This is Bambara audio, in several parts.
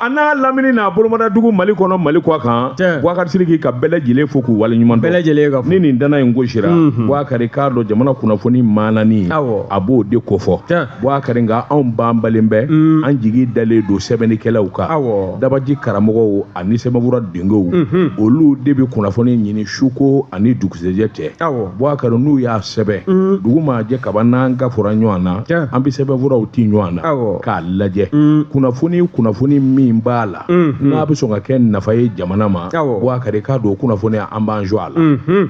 a n'a lamini n'a bolomadadugu Mali kɔnɔ, Mali kɔ kan. Bubakari Sidiki, ka bɛɛ lajɛlen fo k'u waleɲuman dɔn. Bɛɛ lajɛlen ka fo. Ni nin dana in gosira, Bubakari k'a dɔn jamana kunnafoni maanani, a b'o de kofɔ. Bubakari, nka anw banbalen bɛ, an jigi dalen don sɛbɛnnikɛlaw kan, dabaji karamɔgɔw ani sɛbɛnfura dengew. Olu de bɛ kunnafoni ɲini suko ani dugusɛjɛ cɛ. Bubakari, n'u y'a sɛbɛn, dugu maa jɛ kaban, n'an ka fɔra ɲɔgɔn na, an bɛ sɛbɛnfuraw ti ɲɔgɔn na k'a lajɛ kunnafoni min b'a la, n'a bɛ sɔn ka kɛ nafa ye jamana ma. Bubakari k'a dɔn o kunnafoni, an b'an jɔ a la.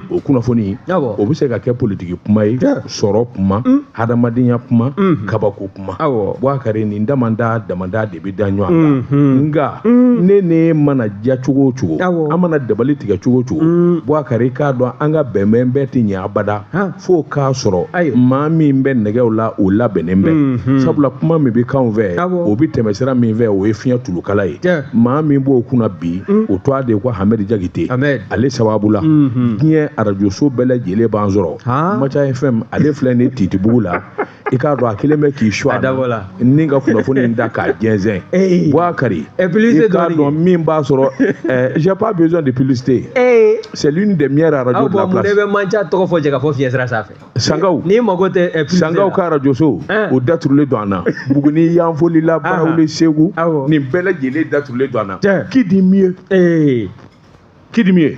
O kunnafoni, o bɛ se ka kɛ politiki kuma ye, sɔrɔ kuma, hadamadenya kuma, kabako kuma. Bubakari, nin damanda damanda de bɛ da ɲɔgɔn kan. Nka ne mana diya cogo o cogo, an mana dabali tigɛ cogo o cogo, Bubakari k'a dɔn an ka bɛnbɛn bɛɛ tɛ ɲɛ abada, fo k'a sɔrɔ maa min bɛ nɛgɛw la, o labɛnnen bɛ. Sabula kuma min bɛ k'anw fɛ, o bɛ tɛmɛ sira min fɛ, o ye fiɲɛ tulukala ye. Maa min b'o kunna bi, o tɔgɔ de ye ko Hamɛdi Jakite. Ale sababu la, diɲɛ arajoso bɛɛ lajɛlen b'an sɔrɔ. Maca FM, ale filɛ ni Titibugu la. I k'a dɔn a kelen bɛ k'i su a la ni ka kunnafoni in da k'a jɛnsɛn. Bubakari, i k'a dɔn min b'a sɔrɔ, j'ai pas besoin de publicité, c'est l'une des meilleures radios de la place. Ne bɛ Manca tɔgɔ fɔ cɛ ka fɔ fiɲɛ sira sanfɛ. Sangaw n'i mago tɛ Sangaw ka arajoso, o daturulen don an na. Buguni, Yanfolila, Barawuli, Segu, nin bɛɛ lajɛlen daturulen don an na. Qui dit mieux? Qui dit mieux?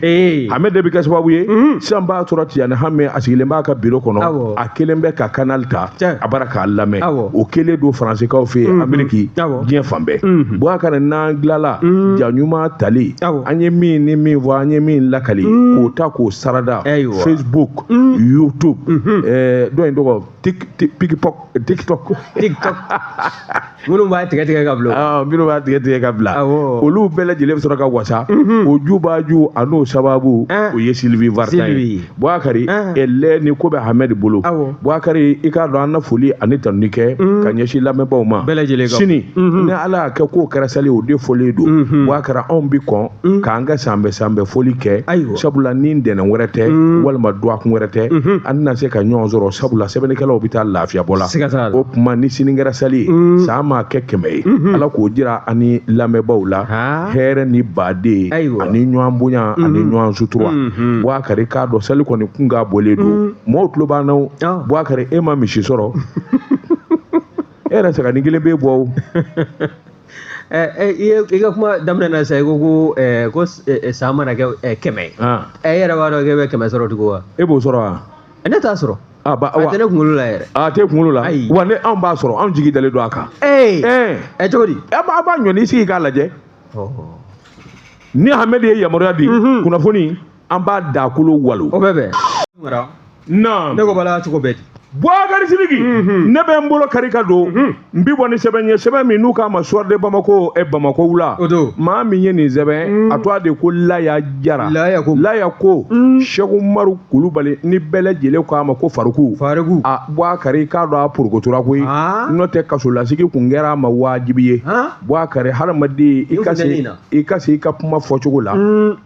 Ahmed de bɛ kɛ sababu ye sisan b'a sɔrɔ Tijani Hame, a sigilen b'a ka bureau kɔnɔ, a kelen bɛ ka canal ta, a bara k'a lamɛn. O kelen don Faransikaw fɛ yen, Ameriki, diɲɛ fan bɛɛ. Bubakari, n'an tilala ja ɲuman tali, an ye min ni min fɔ, an ye min lakali, k'o ta k'o sarada Facebook, YouTube, dɔ in tɔgɔ TikTok, TikTok. TikTok, minnu b'a tigɛ tigɛ ka bila. Minnu b'a tigɛ tigɛ ka bila, olu bɛɛ lajɛlen bɛ sɔrɔ ka wasa. O jubaju a n'o sababu, o ye Sylvie Vartan ye. Bubakari, ɛlɛ ni ko bɛ Hamɛdi bolo. Bubakari, i k'a dɔn an na foli ani tanuni kɛ ka ɲɛsin lamɛnbaaw ma. Bɛɛ lajɛlen. Sini, ni Ala y'a kɛ k'o kɛra sali, o de fɔlen don. Bubakari, anw bi kɔn k'an ka sanbɛ sanbɛ foli kɛ, sabula ni ntɛnɛn wɛrɛ tɛ walima dɔgɔkun wɛrɛ tɛ, an tɛna se ka ɲɔgɔn sɔrɔ, sabula sɛbɛnnikɛlaw bɛ taa lafiya bɔ la. O tuma, ni sini kɛra sali ye, san maa kɛ 100 ye, Ala k'o jira ani lamɛnbaaw la, hɛrɛ ni baden ani ɲɔgɔn bonya ani ɲɔgɔn sutura. Bubakari k'a dɔn sali kɔni kun k'a bɔlen don, mɔgɔw tulo b'an na. Bubakari, e ma misi sɔrɔ, e yɛrɛ saganin kelen b'e bɔ o. I ka kuma daminɛ na sisan, i ko san mana kɛ 100 ye, e yɛrɛ b'a dɔn k'e bɛ 100 sɔrɔ tugun wa? E b'o sɔrɔ wa? Ne t'a sɔrɔ. A ba A tɛ ne kunkolo la yɛrɛ. A tɛ kunkolo la. Ayi. Wa ne, anw b'a sɔrɔ, anw jigi dalen don a kan. Ee! Ɛɛ! Ɛ, cogo di? A b'a ɲɔni sigi k'a lajɛ. Ni Hamɛdi ye yamaruya di, kunnafoni, an b'a dakolo walo. O bɛ bɛn. Naam. Ne ko bala cogo bɛɛ di. Bubakari Sidiki, ne bɛ n bolo kari ka don, n bi bɔ ni sɛbɛn ye, sɛbɛn min n'u k'a ma Soir de Bamako, ɛ Bamako wula. O don. Maa min ye nin sɛbɛn, a tɔgɔ de ko Laya Jara. Laya ko. Laya ko Sɛku Umaru Kulubali, ni bɛɛ lajɛlen k'a ma ko Faruku. Fariku. A Bubakari k'a dɔn a porokotora koyi. N'o tɛ, kasolasigi kun kɛra a ma wajibi ye. Bubakari, hadamaden, i ka se i ka se i ka kuma fɔcogo la,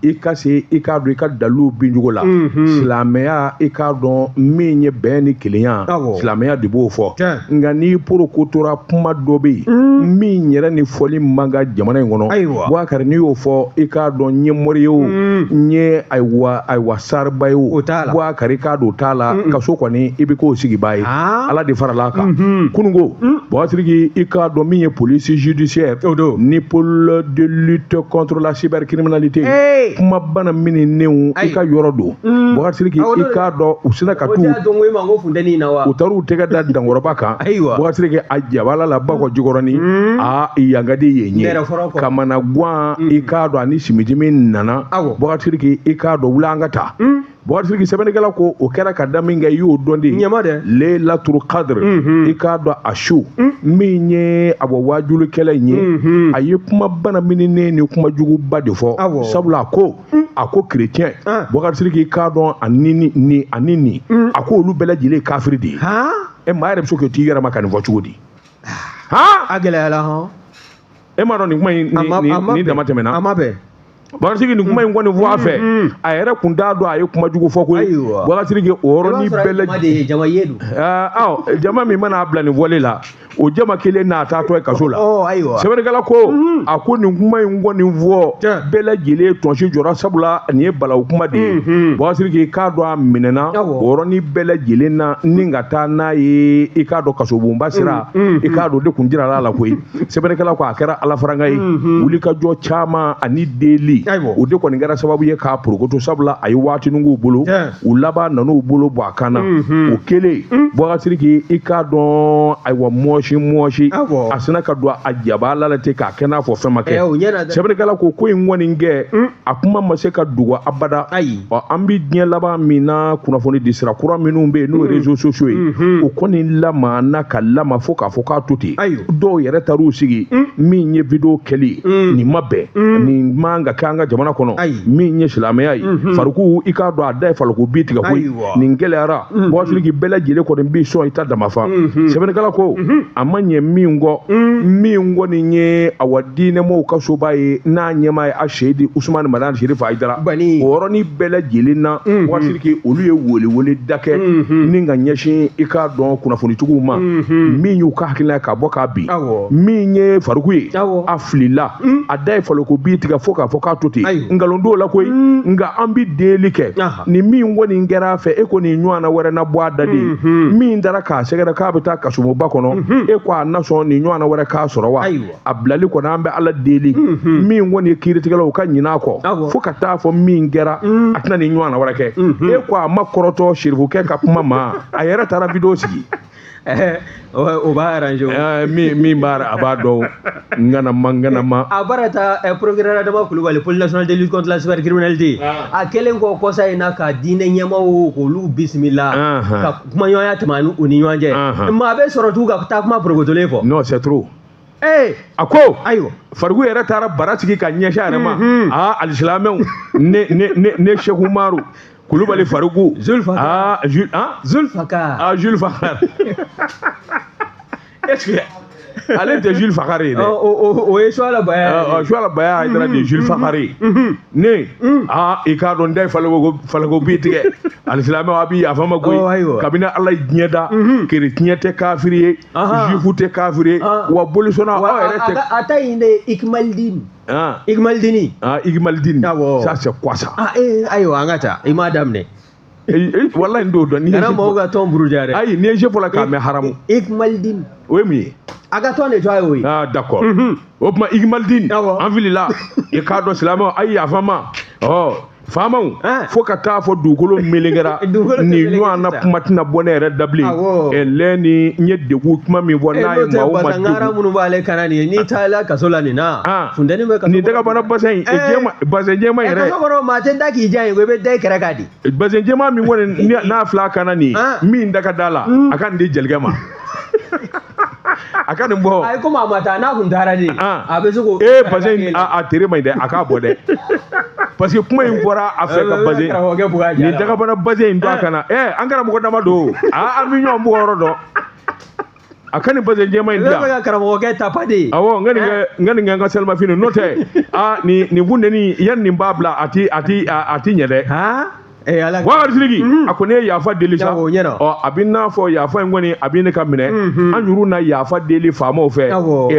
i ka se i k'a dɔn i ka dalilu bincogo la. Silamɛya, i k'a dɔn min ye bɛn ni kelenya, silamɛya de b'o fɔ. Nka n'i porokotora, kuma dɔ bɛ yen min yɛrɛ ni fɔli man kan jamana in kɔnɔ. Bubakari, n'i y'o fɔ, i k'a dɔn n ye mori ye o, n ye ayiwa sariba ye o, Bubakari k'a dɔn o t'a la. Kaso kɔni, i bɛ k'o sigibaa ye, Ala de farala a kan. Kununko, Bubakari, i k'a dɔn min ye police judiciaire ni pôle de lutte contre la cybercriminalité, kuma bana minɛnenw, i ka yɔrɔ don. Bubakari, i k'a dɔn u sina ka t'u u taar'u tɛgɛ da dankɔrɔba kan. Bubakari, a jabala la Bakɔ Jikɔrɔni, a yangadi yen ye kamanagan. I k'a dɔn ani simidimi nana. Bubakari, i k'a dɔn wuli an ka taa. Bubakari, sɛbɛnnikɛla ko o kɛra ka da min kɛ, i y'o dɔn de. Ɲama dɛ. Laylatul Qadr, i k'a dɔn a su min ye a bɔ waajulikɛla in ye, a ye kuma bana mininen ni kuma juguba de fɔ. Sabula a ko chrétien, Bubakari, k'i k'a dɔn ani nin ani nin, a ko olu bɛɛ lajɛlen ye kafiri de ye. Ɛ, maa yɛrɛ bɛ se k'i t'i yɛrɛ ma ka nin fɔ cogo di? A gɛlɛyara hɔn. E m'a dɔn nin kuma in nin dama tɛmɛna. A ma bɛn. Bubakari, nin kuma in kɔni fɔ a fɛ, a yɛrɛ kun t'a dɔn a ye kuma jugu fɔ koyi. Bubakari, o yɔrɔnin bɛɛ la jama ye don. Awɔ, jama min mana bila nin fɔli la, O jama kelen n'a taatɔ ye kaso la. Ayiwa. Sɛbɛnnikɛla ko, a ko nin kuma in kɔni fɔ, bɛɛ lajɛlen tɔnsi jɔra, sabula nin ye balawu kuma de ye. Bubakari Sidiki, k'a dɔn a minɛna o yɔrɔnin bɛɛ lajɛlen na ni ka taa n'a ye, i k'a dɔn kasobonba sira, i k'a dɔn de kun jirala a la koyi. Sɛbɛnnikɛla ko a kɛra ala faranga ye, wulikajɔ caman ani deli, o de kɔni kɛra sababu ye k'a porokoto, sabula a ye waatinin k'u bolo, u laban nan'u bolo bɔ a kan na. O kɛlen, Bubakari Sidiki, i k'a dɔn, ayiwa, mɔsi mɔsi, a sina ka don a jaba la ten k'a kɛ n'a fɔ fɛn ma kɛ. Sɛbɛnnikɛla ko ko in kɔni kɛ, a kuma ma se ka dogo abada. Ɔ, an bɛ diɲɛ laban min na, kunnafoni di sira kura minnu bɛ yen, n'o ye réseaux sociaux ye, o kɔni lamana ka lama fo k'a fɔ k'a to ten. Dɔw yɛrɛ taar'u sigi min ye vidéo kɛli ye, nin ma bɛn, nin man ka kɛ an ka jamana kɔnɔ, min ye silamɛya ye. Fariku, i k'a dɔn a da ye faliko bi tigɛ koyi, nin gɛlɛyara. Bubakari Sidiki, bɛɛ lajɛlen kɔni b'i sɔn i ta damafa. Sɛbɛnnikɛla ko a ma ɲɛ min kɔ, min kɔni ye awa diinɛmɔgɔw ka soba ye, n'a ɲɛmaa ye a Seyidi Usumani Madani Serifu Hayidara, o yɔrɔnin bɛɛ lajɛlen na, Bubakari Sidiki, olu ye welewele da kɛ ni ka ɲɛsin, i k'a dɔn, kunnafonitigiw ma, min y'u ka hakilina ka bɔ k'a bin. Min ye Fariku ye, a filila, a da ye faliko bi tigɛ fo k'a fɔ k'a to ten, nkalon t'o la koyi. Nka an bɛ deli kɛ, ni min kɔni kɛra a fɛ, e ko nin ɲɔgɔnna wɛrɛ na bɔ a da de. Min taara k'a sɛgɛrɛ k'a bɛ taa kasoba kɔnɔ, e ko a na sɔn nin ɲɔgɔnna wɛrɛ k'a sɔrɔ wa? A bilali kɔni, an bɛ Ala deli, min kɔni ye kiiritigɛlaw ka ɲinɛ a kɔ, fo ka taa fɔ min kɛra, a tɛna nin ɲɔgɔnna wɛrɛ kɛ. E ko a ma kɔrɔtɔ Serifukɛ ka kuma ma, a yɛrɛ taara vidéo sigi. O b'a arranger. Min b'a, a b'a dɔn ŋanama ŋanama. A baara ta procureur Adama Kulubali, pôle national de lutte contre la cybercriminalité, a kɛlen kɔ kɔsa in na ka diinɛ ɲɛmaaw k'olu bisimila ka kumaɲɔgɔnya tɛmɛ u ni ɲɔgɔn cɛ, maa bɛ sɔrɔ tugun ka taa kuma porokotolen fɔ. Non, c'est trop. A ko ayiwa, Fariku yɛrɛ taara bara sigi ka ɲɛsin a yɛrɛ ma. Aa, alisilamɛw, ne Seku Umaru Kulubali Fariku. Zulfakar. Ah, Jules, ah. Zulfakar. Ah, Jules Fakar. Est-ce que ale tɛ Jules Fakar ye dɛ? O ye Suwala Baya. Suwala Baya Hayidara de ye Jules Fakar ye. Ne, aa, i k'a dɔn n da ye faliko bi tigɛ. Alisilamɛw, a bɛ yafa n ma koyi. Kabini Ala ye diɲɛ da, kerecɛn tɛ kafiri ye, juifu tɛ kafiri ye, wa bolisɔnna aw yɛrɛ tɛ. A ta in de ye Ikmalidini. Ah. Ikmalidini. Ah, Ikmalidini. Awɔ. Ça, c'est quoi ça? Ah, eh, ayiwa, an ka taa. I m'a daminɛ. Walahi, n t'o dɔn. Kana mɔgɔw ka tɔn buruja dɛ. Ayi, n'i ye je fɔlɔ k'a mɛn haramu. Ikmalidini. O ye mun ye? A ka tɔn de tɔgɔ ye o ye. Ah, d'accord. O tuma Ikmalidini. Awɔ. An filila. I k'a dɔn, silamɛw, a ye yafa n ma. Ɔ, faamaw, fo ka taa fɔ dugukolo melekera, nin ɲɔgɔn na kuma tɛna bɔ ne yɛrɛ da bilen. Lɛ ni n ye degun kuma min fɔ n'a ye maa o maa degun. Minnu b'ale kana nin ye, n'i taara kaso la nin na, funteni bɛ kaso. Nin dagabana bassin in, jɛman, bassin jɛman yɛrɛ. Kaso kɔnɔ, maa tɛ da k'i diya ye, ko i bɛ da i kɛrɛ kan di. Bassin jɛman min kɔni n'a filɛ a kana nin, min da ka da la, a ka nin di jelikɛ ma. A ka nin bɔ. Ayi, komi a ma taa, n'a kun taara de, a bɛ se k'o. Ee, bassin a tere man ɲi dɛ, a k'a bɔ dɛ. Parce que kuma in bɔra a fɛ ka bassin nin dagabana bassin in to a kana. An karamɔgɔ dama don, aa, an bɛ ɲɔgɔn bugɔ yɔrɔ dɔn. A ka nin bassin jɛman in di yan. Ne bɛ ka karamɔgɔkɛ tapa de. Awɔ, n ka nin kɛ, n ka nin kɛ n ka selimafini, n'o tɛ, aa, nin funteni yanni nin b'a bila, a ti ɲɛ dɛ. Bubakari Sidiki, a ko ne ye yafa deli sa. Ɔ, a bɛ n'a fɔ yafa in kɔni a bɛ ne ka minɛ. An yɛrɛw na yafa deli faamaw fɛ.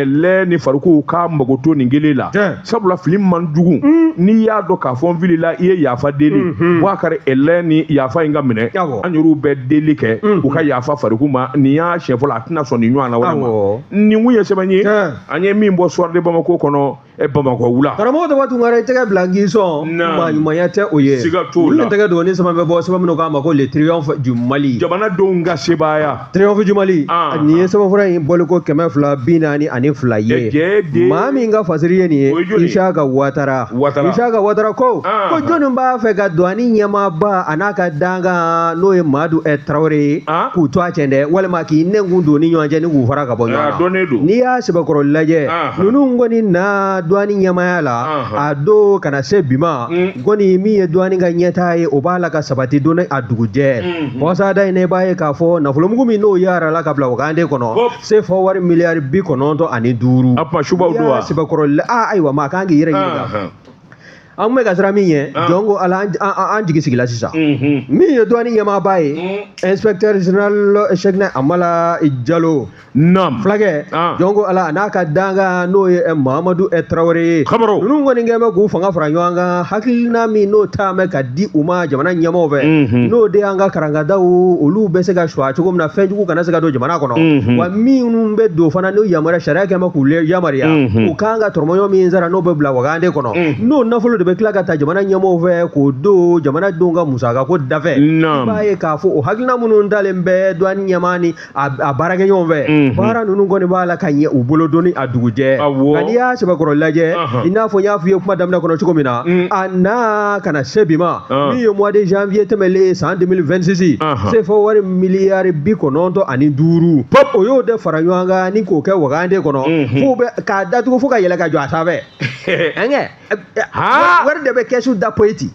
Lɛ ni Fariku k'a mago to nin kelen la, sabula fili man jugu. N'i y'a dɔn k'a fɔ n filila, i ye yafa deli, Bubakari, lɛ ni yafa in ka minɛ. An yɛrɛw bɛ deli kɛ u ka yafa Fariku ma. Nin y'a siɲɛ fɔlɔ, a tɛna sɔn nin ɲɔgɔn na wɛrɛ ma. Nin kun ye sɛbɛn ye an ye min bɔ Soir de Bamako kɔnɔ, Bamakɔ wula. Karamɔgɔ Daba Tunkara, i tɛgɛ bila k'i sɔn, maa ɲumanya tɛ o ye. Siga t'o la. Nin tɛgɛ don ni sɛbɛn bɛ bɔ, sɛbɛn minnu k'a ma ko le triomphe du Mali. Jamanadenw ka sebaaya. Triomphe du Mali. Nin ye sɛbɛnfura in bɔliko 242 ye. Maa min ka fasiri ye nin ye, Isaka Watara. Isaka Watara ko ko jɔnni b'a fɛ ka douane ɲɛmaaba a n'a ka dankan, n'o ye Madu Tarawele ye, k'u to a cɛn dɛ, walima k'i nɛnkun don ni ɲɔgɔn cɛ ni k'u fara ka bɔ ɲɔgɔn na. N'i y'a sɛbɛkɔrɔ lajɛ, ninnu kɔni na douane ɲɛmaaya la, a don kana se bi ma kɔni, min ye douane ka ɲɛtaa ye, o b'a la ka sabati don a dugujɛ. Kɔsada in, i b'a ye k'a fɔ nafolomugu min n'o yarala ka bila wagande kɔnɔ, sefa wari miliyari 95. A kuma subaw don wa? Sɛbɛkɔrɔ la, ayiwa, maa kan k'i yɛrɛ ɲininka. An bɛ ka siran min ɲɛ, jɔn ko Ala, an jigi sigila sisan. Min ye douane ɲɛmaaba ye, inspecteur général Cheickna Amala Jalo. Fulakɛ, jɔn ko Ala, a n'a ka dankan n'o ye Mahamadu Tarawele ye, ninnu kɔni kɛn bɛ k'u fanga fara ɲɔgɔn kan, hakilina min n'o taa bɛ ka di u ma jamana ɲɛmaaw fɛ, n'o de y'an ka karankadaw, olu bɛ se ka suwa cogo min na, fɛnjugu kana se ka don jamana kɔnɔ, wa minnu bɛ don fana, n'o yamaruya sariya kɛn bɛ k'u yamaruya, u kan ka tɔrɔmɔɲɔ min sara, n'o bɛ bila wagande kɔnɔ, n'o nafolo de bɛ tila ka ta jamana ɲɛmaaw fɛ k'o don jamanadenw ka musakako dafɛ. I b'a ye k'a fɔ o hakilina minnu talen bɛ douane ɲɛmaa ni a baarakɛɲɔgɔn fɛ, baara ninnu kɔni b'a la ka ɲɛ u bolo don ni a dugujɛ. Nka n'i y'a sɛbɛkɔrɔ lajɛ, i n'a fɔ n y'a f'i ye kuma daminɛ kɔnɔ cogo min na, a na ka na se bi ma, min ye mois de janvier tɛmɛlen san 2026, CFA wari miliyari 95, o y'o de fara ɲɔgɔn kan ni k'o kɛ wagande kɔnɔ, f'o bɛ k'a datugu fo ka yɛlɛ ka jɔ a sanfɛ. Ɛnkɛ wari de bɛ kɛsu da poyiti.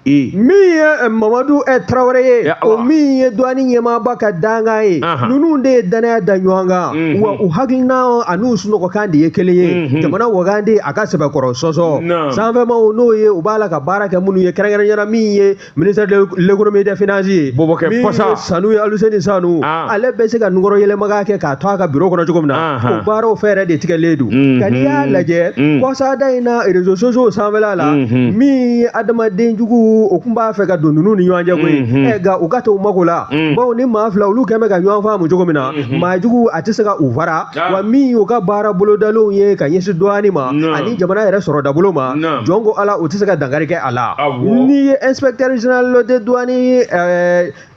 Min ye Mamadu Tarawele ye, o min ye douane ɲɛmaaba ka dankan ye, ninnu de ye danaya da ɲɔgɔn kan, wa u hakilina an'u sunɔgɔkan de ye kelen ye, jamana wagande a ka sɛbɛkɔrɔ sɔsɔ sanfɛmaw, n'o ye u b'a la ka baara kɛ minnu ye, kɛrɛnkɛrɛnnenya la min ye ministère de l'économie et des finances ye, min ye Sanu ye, Aluseni Sanu, ale bɛ se ka nunkɔrɔ yɛlɛmaga kɛ k'a to a ka bureau kɔnɔ cogo min na, o baaraw fɛɛrɛ de tigɛlen don. Nka n'i y'a lajɛ kɔsada in na réseaux sociaux sanfɛla la, min ye adamaden jugu, o tun b'a fɛ ka don ninnu ni ɲɔgɔn cɛ koyi, nka u ka to u mako la, bawo ni maa fila olu kɛn bɛ ka ɲɔgɔn faamu cogo min na, maa jugu a tɛ se ka u fara, wa min y'u ka baara bolodalenw ye ka ɲɛsin douane ma ani jamana yɛrɛ sɔrɔdabolo ma, jɔn ko Ala, u tɛ se ka dankari kɛ a la. N'i ye inspecteur général de douane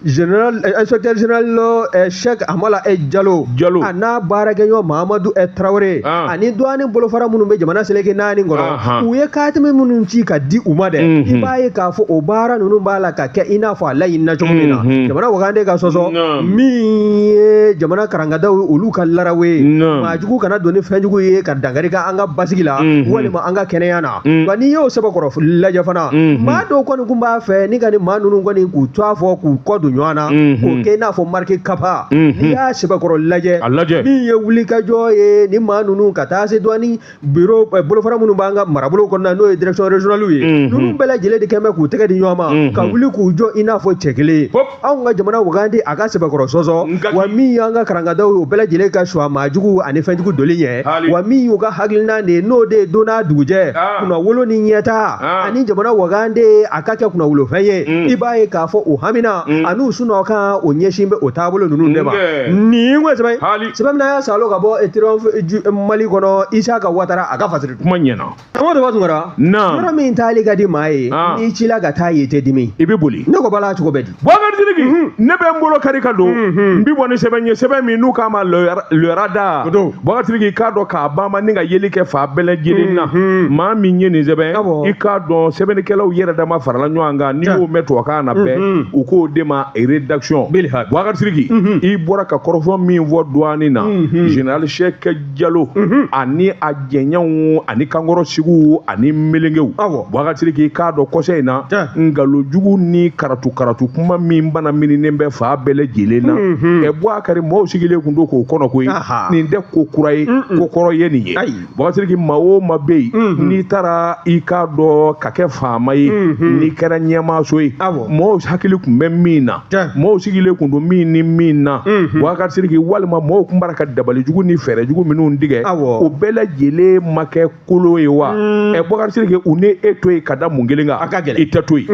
général inspecteur général Cheikh Amala Jalo a n'a baarakɛɲɔgɔn Mahamadu Tarawele ani douane bolofara minnu bɛ jamana seleke naani kɔnɔ, u ye katimi minnu ci ka di u ma dɛ, i b'a ye k'a fɔ o baara ninnu b'a la ka kɛ i n'a fɔ a laɲinina cogo min na, jamana wagande ka sɔsɔ, min ye jamana karankadaw olu ka larawe ye, maa jugu kana don ni fɛnjugu ye ka dankari kɛ an ka basigi la walima an ka kɛnɛya na. Nka n'i y'o sɛbɛkɔrɔ lajɛ fana, maa dɔw kɔni tun b'a fɛ ni ka ni maa ninnu kɔni k'u to a fɔ k'u kɔ don ɲɔgɔn na, k'o kɛ i n'a fɔ mariki kapa. N'i y'a sɛbɛkɔrɔ lajɛ, min ye wulikajɔ ye ni maa ninnu ka taa se douane bureau bolofara minnu b'an ka marabolo kɔnɔna, n'o ye direction régionale ye, ninnu bɛɛ lajɛlen de kɛn bɛ k'u tɛgɛ di ɲɔgɔn ma ka wuli k'u jɔ i n'a fɔ cɛ kelen. Anw ka jamana wagande a ka sɛbɛkɔrɔ sɔsɔ, wa min y'an ka karankadaw ye, o bɛɛ lajɛlen ka suwa maajugu ani fɛnjugu doli ɲɛ, wa min y'u ka hakilina de ye, n'o de ye don n'a dugujɛ kunnawolo ni ɲɛtaa ani jamana wagande a ka kɛ kunnawolofɛn ye, i b'a ye k'a fɔ o hamina an'u sunɔgɔkan o ɲɛsin bɛ o taabolo ninnu de ma. Nin ko sɛbɛn sɛbɛn min y'a salo ka bɔ Triomphe Mali kɔnɔ, Isaka Watara a ka fasiri kuma ɲɛna. Amadu Batunkara, yɔrɔ min taali ka di maa ye, n'i cila ka taa yen, i tɛ dimi, i bɛ boli. Ne ko bala cogo bɛ di? Boubacar Sidiki, ne bɛ n bolo kari ka don, n bi bɔ ni sɛbɛn ye, sɛbɛn min n'u k'a ma le radar. Boubacar Sidiki, i k'a dɔn k'a banba ni ka yeli kɛ fan bɛɛ lajɛlen na, maa min ye nin sɛbɛn, i k'a dɔn sɛbɛnnikɛlaw yɛrɛ dama farala ɲɔgɔn kan, n'i y'o mɛn tubabukan na bɛɛ, u k'o de ma rédaction. Boubacar Sidiki, i bɔra ka kɔrɔfɔ min fɔ douane na, général Cheikh Jalo ani a jɛɲɔgɔnw ani kankɔrɔ sigiw ani melengew, Boubacar Sidiki, i k'a dɔn kɔsɛ in na, nkalonjugu ni karatu karatu kuma min bana mininen bɛ fan bɛɛ lajɛlen na, Boubacar, mɔgɔw sigilen kun don k'o kɔnɔ koyi, nin tɛ ko kura ye, ko kɔrɔ ye nin ye. Boubacar Sidiki, maa o maa bɛ yen n'i taara i k'a dɔn ka kɛ faama ye, n'i kɛra ɲɛmaaso ye, mɔgɔw hakili tun bɛ min na, mɔgɔw sigilen kun don min ni min na, Boubacar Sidiki, walima mɔgɔw tun b'a ka dabalijugu ni fɛɛrɛjugu minnu tigɛ, o bɛɛ lajɛlen ma kɛ kolo ye wa? Boubacar Sidiki, u ni e to yen ka da mun kelen kan, i tɛ to yen.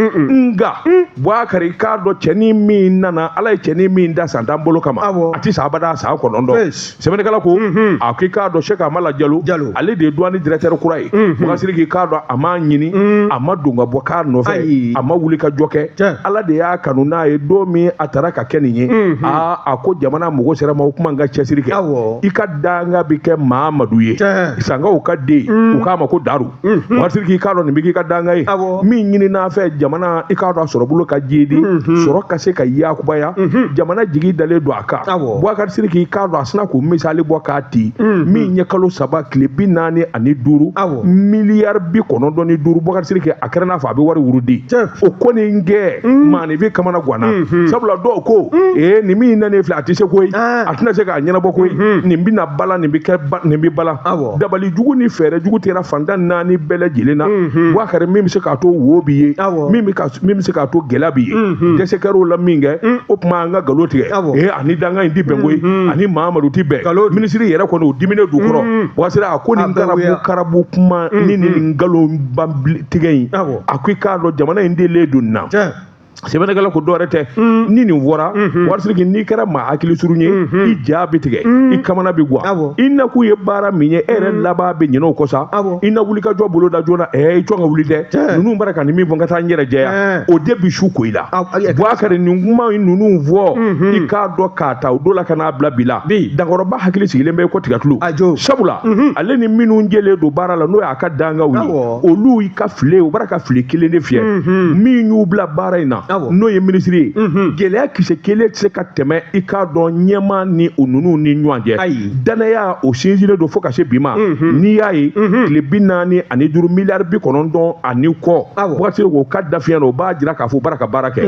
Nka Boubacar, i k'a dɔn cɛnin min nana, Ala ye cɛnin min da san 10 bolo kama, a ti sa abada san 9. Sɛbɛnnikɛla ko a k'i k'a dɔn Cheikh Amala Jalo, ale de ye douane directeur kura ye. Boubacar Sidiki, i k'a dɔn a m'a ɲini, a ma don ka bɔ k'a nɔfɛ, a ma wuli ka jɔ kɛ, Ala de y'a kanu n'a ye don min a taara ka kɛ nin ye. Aa, a ko jamana mɔgɔ sera ma, o kuma n ka cɛsiri kɛ, i ka danga bɛ kɛ Mahamadu ye, sankaw ka den, u k'a ma ko Daru. Boubacar Sidiki, i k'a dɔn nin bɛ k'i ka danga ye, min ɲini n'a fɛ jamana, i k'a dɔn a sɔrɔ bolo ka jidi, sɔrɔ ka ka se ka yakubaya, jamana jigi dalen don a kan. Boubacar Sidiki, i k'a dɔn a sina k'o misali bɔ k'a ti min ye kalo 3 tile 45, miliyari 95, Boubacar Sidiki, a kɛra n'a fɔ a bɛ wari wurudi. O kɔni kɛ maaninfin kamana ganna, sabula dɔw ko ee nin min nanen filɛ, a tɛ se koyi, a tɛna se k'a ɲɛnabɔ koyi, nin bɛna bala, nin bɛ kɛ, nin bɛ bala. Dabali jugu ni fɛɛrɛ jugu tɛra fantan naani bɛɛ lajɛlen na, Boubacar, min bɛ se k'a to wo bi ye, min bɛ se k'a to gɛlɛya bi ye, dɛsɛ kɛr'o la min kɛ, o tuma an ka nkalon tigɛ. Ee ani danga in ti bɛn koyi, ani Mahamadu ti bɛn. Minisiri yɛrɛ kɔni, o diminen don kɔrɔ. Boubacar, a ko nin karabu karabu kuma ni nin nkalon ban tigɛ in, a ko i k'a dɔn jamana in delen don na. Sɛbɛnnikɛla ko dɔwɛrɛ tɛ, ni nin fɔra, Boubacar Sidiki, n'i kɛra maa hakili surun ye, i ja bɛ tigɛ, i kamana bɛ gan. I nakun ye baara min ye, e yɛrɛ laban bɛ ɲinɛ o kɔ sa. I na wuli ka jɔ boloda joona, i jɔ ka wuli dɛ, ninnu bara ka nin min fɔ, n ka taa n yɛrɛ jɛya, o de bi su ko i la. Boubacar, nin kuma ninnu fɔ, i k'a dɔn k'a ta o don la ka n'a bila bi la, dankɔrɔba hakili sigilen bɛ ko tigatulu, sabula ale ni minnu jɛlen don baara la, n'o y'a ka dangaw ye, olu i ka file, u bara ka file kelen de fiyɛ min y'u bila baara in na, n'o ye minisiri ye. Gɛlɛya kisɛ kelen tɛ se ka tɛmɛ i k'a dɔn ɲɛmaa ni o ninnu ni ɲɔgɔn cɛ. Danaya o sinsinlen don fo ka se bi ma. N'i y'a ye tile 45, miliyari 90 ani kɔ, Boubacar, k'o ka da fiɲɛ na, o b'a jira k'a fɔ baara ka baara kɛ.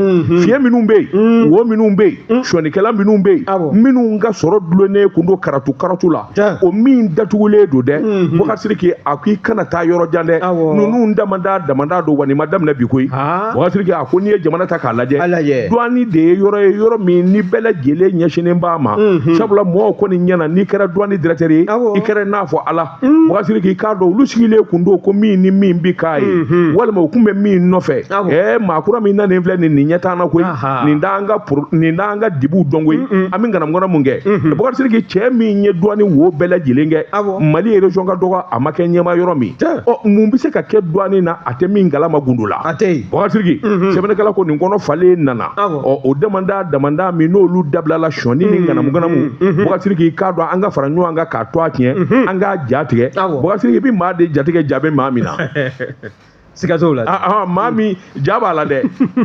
Fiɲɛ minnu bɛ yen, wo minnu bɛ yen, sɔnnikɛla minnu bɛ yen, minnu ka sɔrɔ dulonnen kun don karatu karatu la, o min datugulen don dɛ, Boubacar Sidiki, a ko i kana taa yɔrɔ jan dɛ, ninnu damada damada don, wa nin ma daminɛ bi koyi. Boubacar Sidiki, a ko n'i ye jamana ta k'a lajɛ, douane de ye yɔrɔ ye, yɔrɔ min ni bɛɛ lajɛlen ɲɛsinnen b'a ma, sabula mɔgɔw kɔni ɲɛna n'i kɛra douane directeur ye, i kɛra n'a fɔ Ala. Boubacar Sidiki, i k'a dɔn olu sigilen kun don ko min ni min bi k'a ye, walima u kun bɛ min nɔfɛ, maa kura min nanen filɛ nin ɲɛ t'an na koyi, nin t'an ka dibiw dɔn koyi, an bɛ ŋanamuŋanamu mun kɛ. Boubacar Sidiki, cɛ min ye douane wo bɛɛ lajɛlen kɛ, Mali région ka dɔgɔ, a ma kɛ ɲɛmaa yɔrɔ min, ɔ mun bɛ se ka kɛ douane na, a tɛ min kalama gundo la. Boubacar Sidiki, sɛbɛnnikɛla ko nin kɔnɔ falen nana, ɔ o damanda damanda min n'olu dabilala sɔnni ni ŋanamuŋanamu, Boubacar Sidiki, i k'a dɔn an ka fara ɲɔgɔn kan k'a to a tiɲɛ, an k'a ja tigɛ. Boubacar Sidiki, i bɛ maa de jatigɛ, ja bɛ maa min na. Siga t'o la. Maa min ja b'a la dɛ,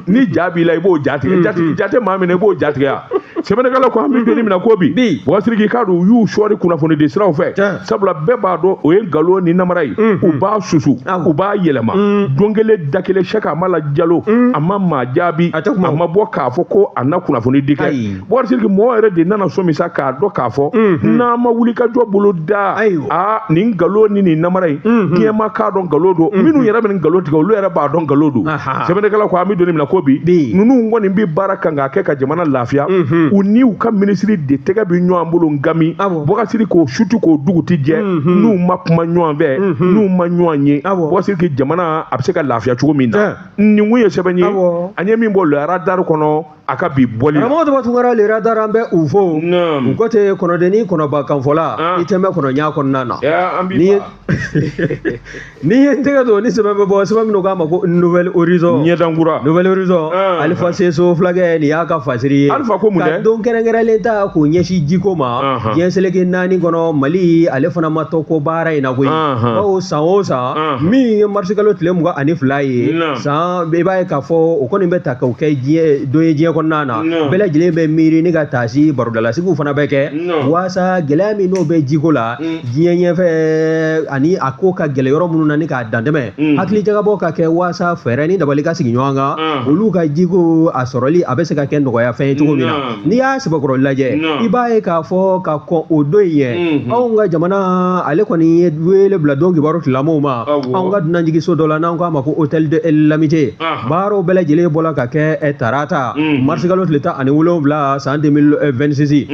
ni ja b'i la, i b'o ja tigɛ. Ja tɛ maa min na, i b'o ja tigɛ yan. Sɛbɛnnikɛla ko an bɛ don min na ko bi, Boubacar Sidiki, k'a dɔn u y'u sɔɔri kunnafoni di siraw fɛ, sabula bɛɛ b'a dɔn o ye nkalon ni namara ye, u b'a susu, u b'a yɛlɛma don kelen da kelen. Sɛki Amala Jalo, a ma maa jaabi, a ma bɔ k'a fɔ ko a na kunnafoni di kɛ. Boubacar Sidiki, mɔgɔ yɛrɛ de nana sɔmi sa k'a dɔn k'a fɔ n'an ma wuli ka jɔ bolo da, aa nin nkalon ni nin namara in, diɲɛ ma k'a dɔn nkalon don, minnu yɛrɛ bɛ nin nkalon tigɛ, olu yɛrɛ b'a dɔn nkalon don. Sɛbɛnnikɛla ko an bɛ don min na ko bi, ninnu kɔni bɛ baara kan k'a kɛ ka jamana lafiya, u ni u ka minisiri de tɛgɛ bɛ ɲɔgɔn bolo ngami. Boubacar Sidiki, k'o sutu k'o dugu ti jɛ, n'u ma kuma ɲɔgɔn fɛ, n'u ma ɲɔgɔn ye, Boubacar Sidiki, jamana a bɛ se ka lafiya cogo min na. Nin kun ye sɛbɛn ye an ye min bɔ le radar kɔnɔ a ka bi bɔli la. Karamɔgɔ Daba Tunkara, le radar, an bɛ u fo. U ko ten kɔnɔdenni kɔnɔba kanfɔla, i tɛ mɛn kɔnɔɲa kɔnɔna na. N'i ye n tɛgɛ don ni sɛbɛn bɛ bɔ, sɛbɛn minnu k'a ma ko Nouvel Horizon. Ɲɛdankura. Nouvel Horizon. Alifa Seso fulakɛ, nin y'a ka fasiri ye. Alifa ko mun dɛ? Ka don kɛrɛnkɛrɛnlen ta k'o ɲɛsin jiko ma. Diɲɛ seleke naani kɔnɔ, Mali ale fana ma tɔ ko baara in na koyi. Bawo san o san, min ye marisikalo tile 22 ye, san i b'a ye k'a fɔ o kɔni bɛ ta k'o kɛ diɲɛ don ye diɲɛ kɔnɔna na. Bɛɛ lajɛlen bɛ miiri ni ka taasi barodalasigiw fana bɛ kɛ waasa gɛlɛya min n'o bɛ jiko la diɲɛ ɲɛfɛ, ani a ko ka gɛlɛ yɔrɔ minnu na ni k'a dantɛmɛ, hakilijagabɔ ka kɛ waasa fɛɛrɛ ni dabali ka sigi ɲɔgɔn kan, olu ka jiko a sɔrɔli a bɛ se ka kɛ nɔgɔya fɛn ye cogo min na. N'i y'a sɛbɛkɔrɔ lajɛ, i b'a ye k'a fɔ ka kɔn o don in ɲɛ, anw ka jamana ale kɔni ye wele bila don kibaru tilamɔw ma, anw ka dunanjiginso dɔ la n'an k'a ma ko hôtel de l'amitié, baaraw bɛɛ lajɛlen bɔla ka kɛ tarata marisikalo tile 17 san 2026.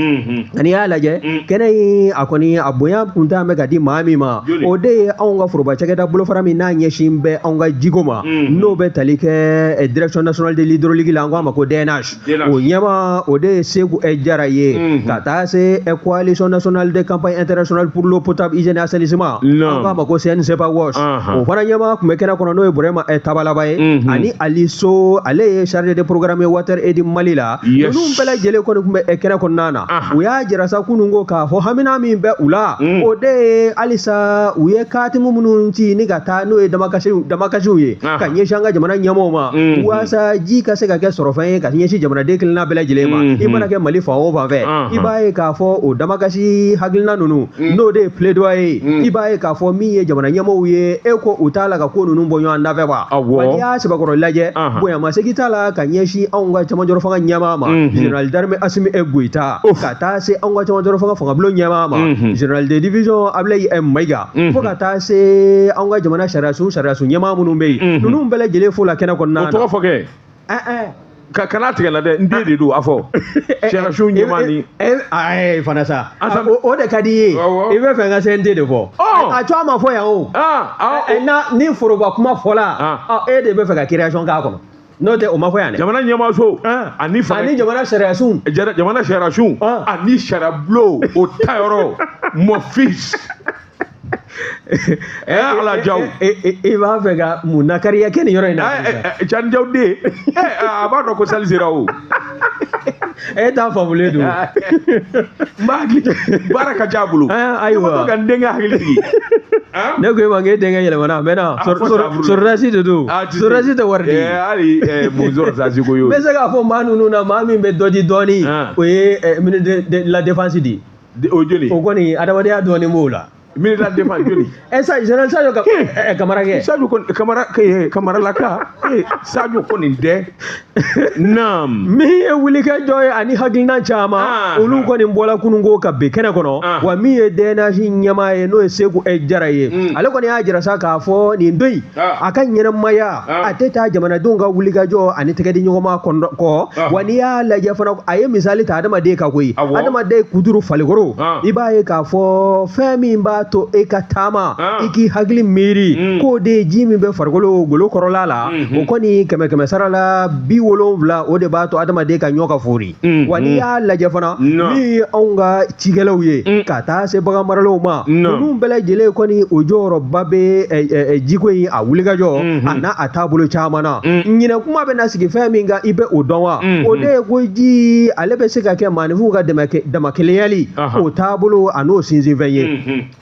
Ani y'a lajɛ kɛnɛ in, a kɔni a bonya kuntan bɛ ka di maa min ma, o de ye anw ka foroba cakɛda bolofara min n'a ɲɛsin bɛ anw ka jiko ma, n'o bɛ tali kɛ direction nationale de l'hydraulique la, an k'a ma ko DNH, o ɲɛma o de ye Seku Jara ye, ka taa se coalition nationale de campagne internationale pour l'eau potable, hygiène et assainissement, an k'a ma ko CNCPA WASH, o fana ɲɛma tun bɛ kɛnɛ kɔnɔ, n'o ye Burema Tabalaba ye, ani Ali So, ale ye chargé de programme water et du Mali la ninnu bɛɛ lajɛlen kɔni tun bɛ kɛnɛ kɔnɔna na u y'a jira sa kunun ko k'a fɔ hamina min bɛ u la o de ye halisa u ye katimu minnu ci ni ka taa n'o ye damakasiw ye ka ɲɛsin an ka jamana ɲɛmɔgɔw ma waasa ji ka se ka kɛ sɔrɔfɛn ye ka ɲɛsin jamanaden kelenna bɛɛ lajɛlen ma i mana kɛ Mali fan o fan fɛ i b'a ye k'a fɔ o damakasi hakilina ninnu n'o de ye plaidoyer ye i b'a ye k'a fɔ min ye jamana ɲɛmɔgɔw ye e ko u t'a la ka ko ninnu bɔ ɲɔgɔn dafɛ wa wa n'i y'a sɛbɛkɔrɔ lajɛ bonyamasegin t'a la ka ɲɛsin anw ka cɛmancɛrɔ fanga ɲɛmaa ma général d'armée Assimi Goïta ka taa se anw ka cɛmancɛrɔ fanga fangabulon ɲɛmaa ma général de division Ablaye Maïga fo ka taa se anw ka jamana sariyasun ɲɛmaa minnu bɛ yen ninnu bɛɛ lajɛlen fo la kɛnɛ kɔnɔna na. O tɔgɔ fɔ kɛ. Ka kana tigɛ la dɛ, n den de don a fɔ sariyasun ɲɛmaa ni. Ayi fana sa o de ka di i ye i bɛ fɛ n ka CNT de fɔ a co a ma fɔ yan o ni foroba kuma fɔla e de bɛ fɛ ka création k'a kɔnɔ. N'o tɛ o ma fɔ yan dɛ. Jamana ɲɛmaaso ani ani jamana sariyasun. Jamana sariyasun ani sariyabulon o tayɔrɔ mon fils. Ala Jaw. I b'a fɛ ka mun nakariya kɛ nin yɔrɔ in na. Cani Jaw den a b'a dɔn ko sali sera o. E t'a faamulen don. N b'a hakili baara ka ca a bolo. Ayiwa. Ka n denkɛ hakili sigi. Ne ko e ma k'e denkɛ yɛlɛmana a mɛnna sɔrɔdasi de don sɔrɔdasi tɛ wari di. Hali mun sɔrɔdasi ko y'o. N bɛ se k'a fɔ maa ninnu na maa min bɛ dɔ di dɔɔni o ye ministre de la défense di. O joli. O kɔni adamadenya dɔɔni b'o la. Ministre de la défense joli. Sa général Sadio Kamara kɛ. Sadio Kamara Kamara la ka Sadio ko nin dɛ. Naam. Min ye wulikajɔ ye ani hakilina caman olu kɔni bɔla kununko ka bin kɛnɛ kɔnɔ wa min ye DNH ɲɛmaa ye n'o ye Seku Jara ye ale kɔni y'a jira sa k'a fɔ nin don in a ka ɲɛnamaya a tɛ taa jamanadenw ka wulikajɔ ani tɛgɛdiɲɔgɔnma kɔ wa n'i y'a lajɛ fana a ye misali ta adamaden kan koyi adamaden kuturu falikoro i b'a ye k'a fɔ fɛn min b'a to e ka taama i k'i hakili miiri k'o de ye ji min bɛ farikolo golo kɔrɔla la o kɔni kɛmɛ sara la 70 o de b'a to adamaden ka ɲɔ ka fori wa n'i y'a lajɛ fana min ye anw ka cikɛlaw ye ka taa se bagan maralaw ma ninnu bɛɛ lajɛlen kɔni o jɔyɔrɔba bɛ jiko in a wulikajɔ a n'a a taabolo caman na ɲinɛ kuma bɛ na sigi fɛn min kan i bɛ o dɔn wa o de ye ko ji ale bɛ se ka kɛ maaninfinw ka damakelenyali o taabolo a n'o sinsinfɛn ye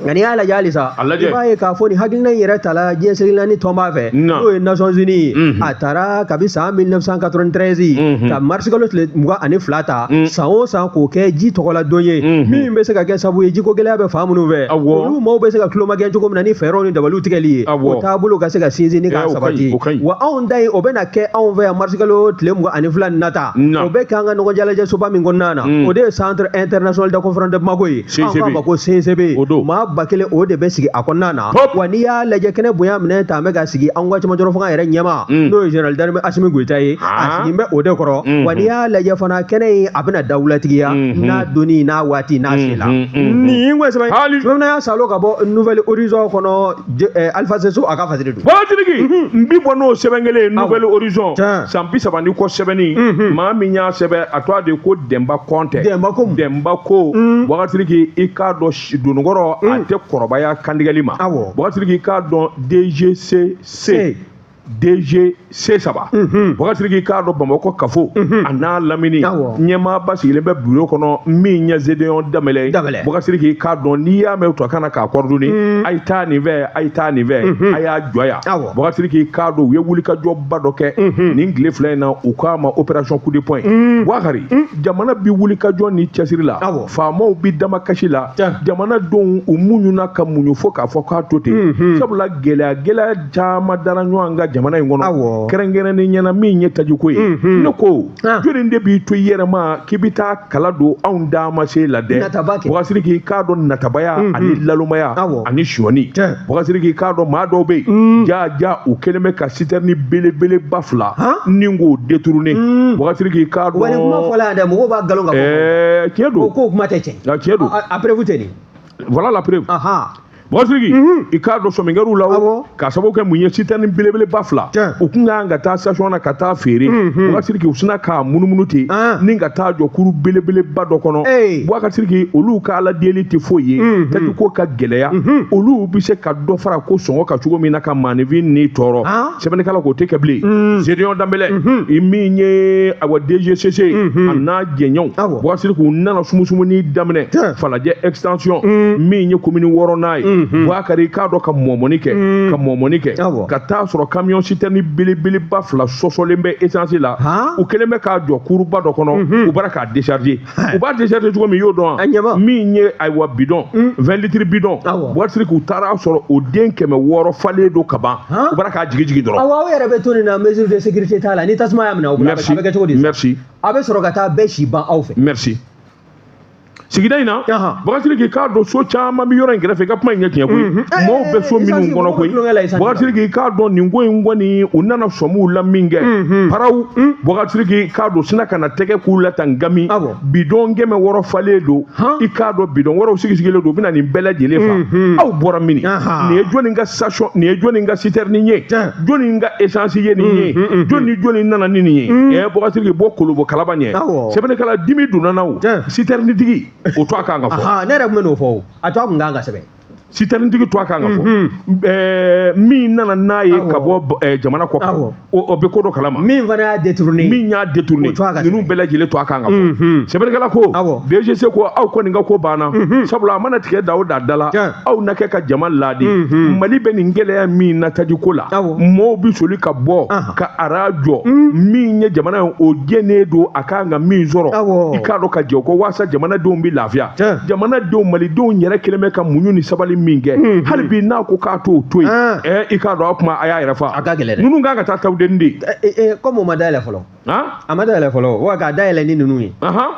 nka n'i y'a lajɛ halisa i b'a ye k'a fɔ nin hakilina in yɛrɛ tala diɲɛ seleke naani tɔnba fɛ n'o ye Nations Unies ye a taara kabi san 1993 ka marisi kalo tile 22 ta san o san k'o kɛ ji tɔgɔla don ye min bɛ se ka kɛ sababu ye jiko gɛlɛya bɛ fan minnu fɛ olu maaw bɛ se ka tulomagɛn cogo min na ni fɛɛrɛw ni dabaliw tigɛli ye o taabolo ka se ka sinsin ni k'a sabati wa anw ta in o bɛna kɛ anw fɛ yan marisi kalo tile 22 nata o bɛ kɛ an ka ɲɔgɔn jalajɛsoba min kɔnɔna na o de ye Centre international de conférence de Bamako ye an k'a ma ko CICB maa 1000 o de bɛ sigi a kɔnɔna na wa n'i y'a lajɛ kɛnɛ bonya minɛ ta bɛ ka sigi an ka cɛmancɛrɔ fanga yɛrɛ ɲɛmaa n'o ye général d'armée Assimi Goïta ye a sigi bɛ o de kɔrɔ wa n'i y'a lajɛ fana kɛnɛ in a bɛna dawulatigiya n'a donni n'a waati n'a sela nin ko sɛbɛn sɛbɛn y'a salo ka bɔ Nouvel Horizon kɔnɔ Alpha Seso a ka fasiri don Wagatigi n bi bɔ n'o sɛbɛn kelen ye Nouvel Horizon san 30 ni kɔ sɛbɛnni maa min y'a sɛbɛn a tɔgɔ de ko Denba Kɔntɛ Denba ko Wagatigi i k'a dɔn dononkɔrɔ a tɛ kɔrɔbaya kantigɛli ma Wagatigi i k'a dɔn DGCC DGC saba Wagatigi i k'a dɔn Bamakɔ kafo a n'a lamini ɲɛmaaba sigilen bɛ bureau kɔnɔ min ye Gédéon Danbɛlɛ ye Wagatigi i k'a dɔn n'i y'a mɛn to kana k'a kɔrɔdonni a ye taa nin fɛ a ye taa nin fɛ a y'a jɔ yan Wagatigi i k'a dɔn u ye wulikajɔba dɔ kɛ nin tile fila in na u k'a ma opération coup de poing Wakari jamana bi wulikajɔ ni cɛsiri la faamaw bi damakasi la jamanadenw u muɲuna ka muɲu fo k'a fɔ k'a to ten sabula gɛlɛya gɛlɛya caman dara ɲɔgɔn kan jamana in kɔnɔ kɛrɛnkɛrɛnnen ɲɛna min ye tajiko ye ne ko jɔnni de b'i to i yɛrɛ ma k'i bɛ taa kala don anw dama se la dɛ Wagatigi i k'a dɔn natabaya ani lalomaya ani sonyani Wagatigi i k'a dɔn maa dɔw bɛ yen ja ja u kɛlen bɛ ka citerne belebeleba fila ni k'o détourner Wagatigi i k'a dɔn wa ni kuma fɔla yan dɛ mɔgɔw b'a nkalon ka fɔ tiɲɛ don o ko kuma tɛ tiɲɛ tiɲɛ don a preuve tɛ nin voilà la preuve Bubakari Sidiki, i k'a dɔn sɔmi kɛr'u la o, k'a sababu kɛ mun ye? Citerne belebeleba fila, u kun kan ka taa station na ka taa feere. Bubakari Sidiki, u sinna k'a munumunu ten ni ka taa jɔ kuru belebeleba dɔ kɔnɔ. Bubakari Sidiki, olu ka ala deli tɛ foyi ye, tajiko ka gɛlɛya, olu bɛ se ka dɔ fara ko sɔngɔ kan cogo min na ka maaninfin ni tɔɔrɔ. Sɛbɛnnikɛla k'o tɛ kɛ bilen. Gédéon Danbɛlɛ, min ye awa DGCC a n'a jɛɲɔgɔnw, Bubakari Sidiki, u nana sumusumuni daminɛ Falajɛ extension, min ye commune wɔɔrɔnan ye. Bubakari, i k'a dɔn ka mɔmɔni kɛ, ka mɔmɔni kɛ ka taa sɔrɔ camion citerne belebeleba fila sɔsɔlen bɛ essence la. U kɛlen bɛ k'a jɔ kuruba dɔ kɔnɔ, u bɔra k'a décharger. U b'a décharger cogo min, i y'o dɔn wa? Min ye ayiwa bidon 20 litres bidon, Bubakari Sidiki, u taara sɔrɔ o den 600 falen don ka ban, u bɔra k'a jigi jigi dɔrɔn. Awɔ, aw yɛrɛ bɛ to nin na, mesure de sécurité t'a la, ni tasuma y'a minɛ aw bolo, a bɛ kɛ cogo di? Merci. A bɛ sɔrɔ ka taa bɛɛ si ban aw fɛ. Merci. Sigida in na, Bubakari Sidiki, k'a dɔn so caman bɛ yɔrɔ in kɛrɛfɛ. I ka kuma in ye tiɲɛ koyi, mɔgɔw bɛ so minnu kɔnɔ koyi. Bubakari Sidiki, k'a dɔn nin ko in kɔni, u nana sɔmi u la min kɛ paraw, Bubakari Sidiki, k'a dɔn sina ka na tɛgɛ k'u la tan gami, bidon 600 falen don. I k'a dɔn bidon wɛrɛw sigi sigilen don, u bɛna nin bɛɛ lajɛlen fa. Aw bɔra min? Nin ye jɔnni ka station? Nin ye jɔnni ka citerne ye? Jɔnni ka essence ye nin ye? Jɔnni jɔnni nana ni nin ye? Bubakari Sidiki, bɔ kolobo kalaba ɲɛ. Sɛbɛnnikɛla, dimi donna na o citerne tigi, o to a kan ka fɔ. Ne yɛrɛ tun bɛ n'o fɔ o, a to a kun kan ka sɛbɛn. Citerne tigi to a kan ka fɔ. Min nana n'a ye ka bɔ jamana kɔ kan, o bɛ ko dɔ kalama. Min fana y'a détourné. Min y'a détourné, ninnu bɛɛ lajɛlen to a kan ka fɔ. Sɛbɛnnikɛla ko, DGC ko aw kɔni ka ko banna, sabula a mana tigɛ da o da da la, aw na kɛ ka jama laadi. Mali bɛ nin gɛlɛya min na tajiko la, mɔɔw bɛ soli ka bɔ ka ara jɔ. Min ye jamana ye, o jɛnen don, a kan ka min sɔrɔ, i k'a dɔn ka jɛ o kɔ, walasa jamanadenw bɛ lafiya. Jamanadenw, malidenw yɛrɛ kɛlen bɛ ka muɲu ni sabali min kɛ, hali bi n'a ko k'a t'o to yen, i k'a dɔn a kuma a y'a yɛrɛ fa. A ka gɛlɛn dɛ. Ninnu kan ka taa Tawudeni de. Comme o ma dayɛlɛ fɔlɔ. A ma dayɛlɛ fɔlɔ, wa k'a dayɛlɛ ni ninnu ye.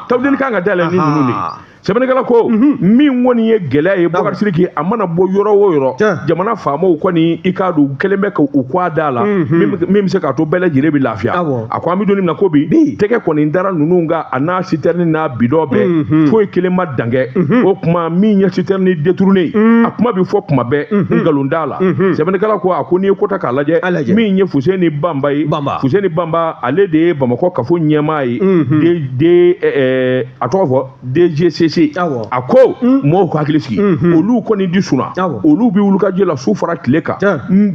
Tawudeni kan ka dayɛlɛ ni ninnu de ye. Sɛbɛnnikɛla ko min kɔni ye gɛlɛya ye, Bubakari Sidiki, a mana bɔ yɔrɔ o yɔrɔ, jamana faamaw kɔni, i k'a dɔn u kɛlen bɛ k'u kɔ a da la, min bɛ se k'a to bɛɛ lajɛlen bɛ lafiya. A ko an bɛ don min na ko bi, tɛgɛ kɔni dara ninnu kan, a n'a citerne n'a bidon bɛɛ, foyi kelen ma dankɛ. O kuma min ye citerne détourné, a kuma bɛ fɔ kuma bɛɛ, nkalon t'a la. Sɛbɛnnikɛla ko a ko n'i ye ko ta k'a lajɛ, min ye Fuseni Banba ye, Fuseni Banba, ale de ye Bamakɔ kafo ɲɛmaa ye, a tɔgɔ fɔ DGCC. A ko mɔgɔw ka hakili sigi, olu kɔni di sunna, olu bɛ wulikajɔ la su fara tile kan.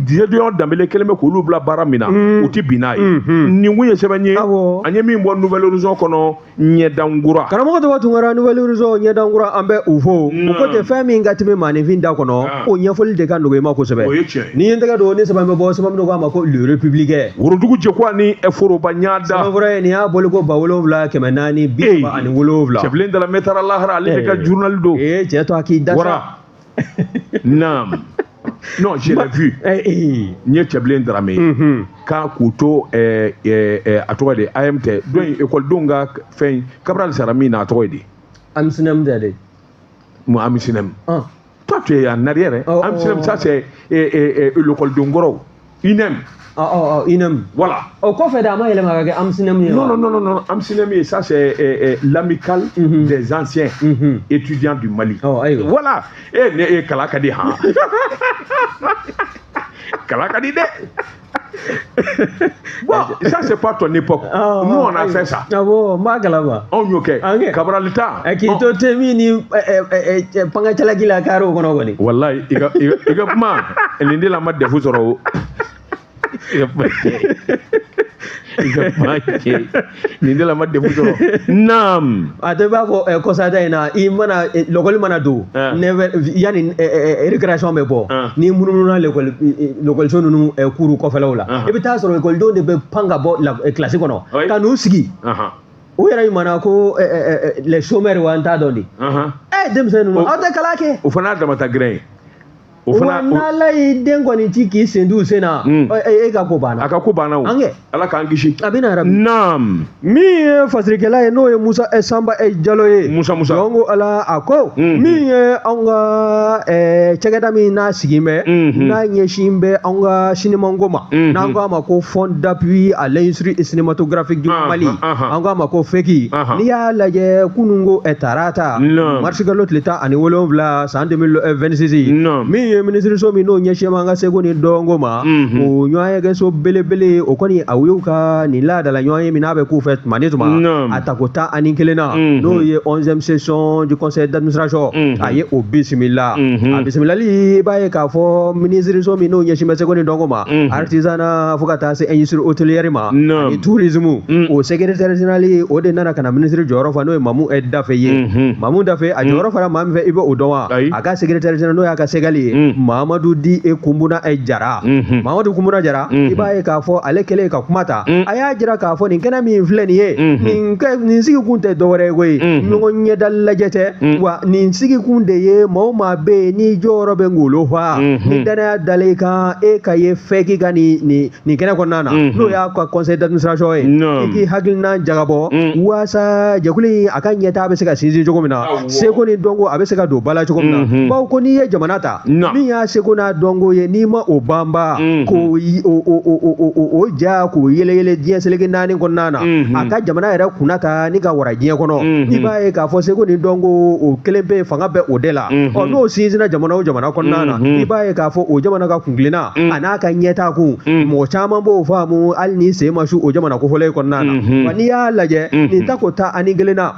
Gédéon Danbɛlɛ kɛlen bɛ k'olu bila baara min na, u tɛ bin n'a ye. Nin kun ye sɛbɛn ye an ye min bɔ Nouvelle Horizon kɔnɔ, ɲɛdankura. Karamɔgɔ Toba Tunkara, Nouvelle Horizon ɲɛdankura, an bɛ u fo. U ko ten, fɛn min ka timi maaninfin da kɔnɔ, o ɲɛfɔli de ka nɔgɔ i ma kosɛbɛ. N'i ye n tɛgɛ don ni sɛbɛn bɛ bɔ, sɛbɛn min k'a ma ko Le Républicain. Worodugu jɛkuwa ni foroba ɲada. Sɛbɛnfura ye nin y'a bɔli ko 7437. Cɛbilen dala mɛtara lahara, ale de ka journal don. Cɛ to a k'i da sa. Naam. Non, je l'ai vu. N ye Cɛbilen Darame ye. K'a k'u to a tɔgɔ de AMT don in, ekɔlidenw ka fɛn Cabral sara min na, a tɔgɔ ye di? Amsinem tɛ de. Mun Amsinem? Toi, tu es en arrière. Hein? Amsinem, ça c'est l'école kɔrɔw. INEM. INEM. Voilà. O kɔfɛ de a ma yɛlɛma ka kɛ Amsinem ye. Non, non, non, non, Amsinem, ça c'est l'amicale des anciens étudiants du Mali. Voilà. Eh, ne kala ka di han. Kala ka di dɛ. Bon, ça c'est pas ton époque. Nous on a fait ça. Ah bon, n b'a kalama. Anw y'o kɛ. Cabral ta. K'i to temi ni panga calaki la karo kɔnɔ kɔni. Wallahi, i ka kuma nin de la ma defu sɔrɔ o. I ka kuma cɛ nin de la ma defu sɔrɔ. Naam. A tɛ b'a fɔ kɔsada in na, i mana lɔkɔli mana don yanni récréation bɛ bɔ, n'i munumununa lɔkɔliso ninnu kuru kɔfɛlaw la, i bɛ taa sɔrɔ ekɔlidenw de bɛ pan ka bɔ kilasi kɔnɔ ka n'u sigi. O yɛrɛ ɲuman ko les chômeurs wa n t'a dɔn de. Denmisɛnnin ninnu aw tɛ kalan kɛ. O fana y'a damata gɛrɛn ye. O fana wa n'Ala y'i den kɔni ci k'i sen t'u sen na, e ka ko banna. A ka ko banna o. An kɛ. Ala k'an kisi. Amina yarabi. Naam. Min ye fasirikɛla ye, n'o ye Musa Sanba Jalo ye. Musa Musa. Donc ala a ko min ye anw ka cakɛda min n'a sigi bɛ, n'a ɲɛsin bɛ anw ka sinimanko ma, n'an ko a ma ko Fonds d'appui à l'industrie cinématographique du Mali, an ko a ma ko FECI. N'i y'a lajɛ kununko tarata, marisi kalo tile 17 san 2026, min ye minisiriso min n'o ɲɛsin b'an ka seko ni dɔnko ma, o ɲɔgɔnyekɛso belebele o kɔni a y'u ka nin laadala ɲɔgɔnye min n'a bɛ k'u fɛ tuma ni tuma, a tako 11 na, n'o ye 11e session du conseil d'administration, a ye o bisimila. A bisimilali, i b'a ye k'a fɔ minisiriso min n'o ɲɛsin bɛ seko ni dɔnko ma, artisanat fo ka taa se industrie hôtelière ma ani tourisme, o secrétaire général o de nana ka na minisiri jɔyɔrɔ fa, n'o ye Mamu Dafe ye. Mamu Dafe a jɔyɔrɔ fara maa min fɛ, i bɛ o dɔn wa? A ka secrétaire général, n'o y'a ka segali ye, Mamadu di e Kunbuna Jara. Mamadu Kunbuna Jara, i b'a ye k'a fɔ ale kɛlen ka kuma ta, a y'a jira k'a fɔ nin kɛnɛ min filɛ nin ye, nin sigi kun tɛ dɔwɛrɛ ye koyi, ɲɔgɔn ɲɛda lajɛ tɛ wa, nin sigi kun de ye maa o maa bɛ yen n'i jɔyɔrɔ bɛ ngolo fa, ni danaya dalen i kan, e ka ye FECI ka nin kɛnɛ kɔnɔna na, n'o y'a ka conseil d'administration ye, i k'i hakilina jagabɔ waasa jɛkulu in a ka ɲɛtaa bɛ se ka sinsin cogo min na, seko ni dɔnko a bɛ se ka don ba la cogo min na. Bawo ko n'i ye jamana ta, min y'a seko n'a dɔnko ye, n'i ma o banba k'o o ja k'o yeleyele diɲɛ seleke naani kɔnɔna na, a ka jamana yɛrɛ kunna ta ni ka wara diɲɛ kɔnɔ, i b'a ye k'a fɔ seko ni dɔnko o kelen pe fanga bɛ o de la. Ɔ n'o sinsinna jamana o jamana kɔnɔna na, i b'a ye k'a fɔ o jamana ka kuntilenna a n'a ka ɲɛtaa kun, mɔgɔ caman b'o faamu hali ni sen ma su o jamana kofɔlen kɔnɔna na. Wa n'i y'a lajɛ nin tako 11 na,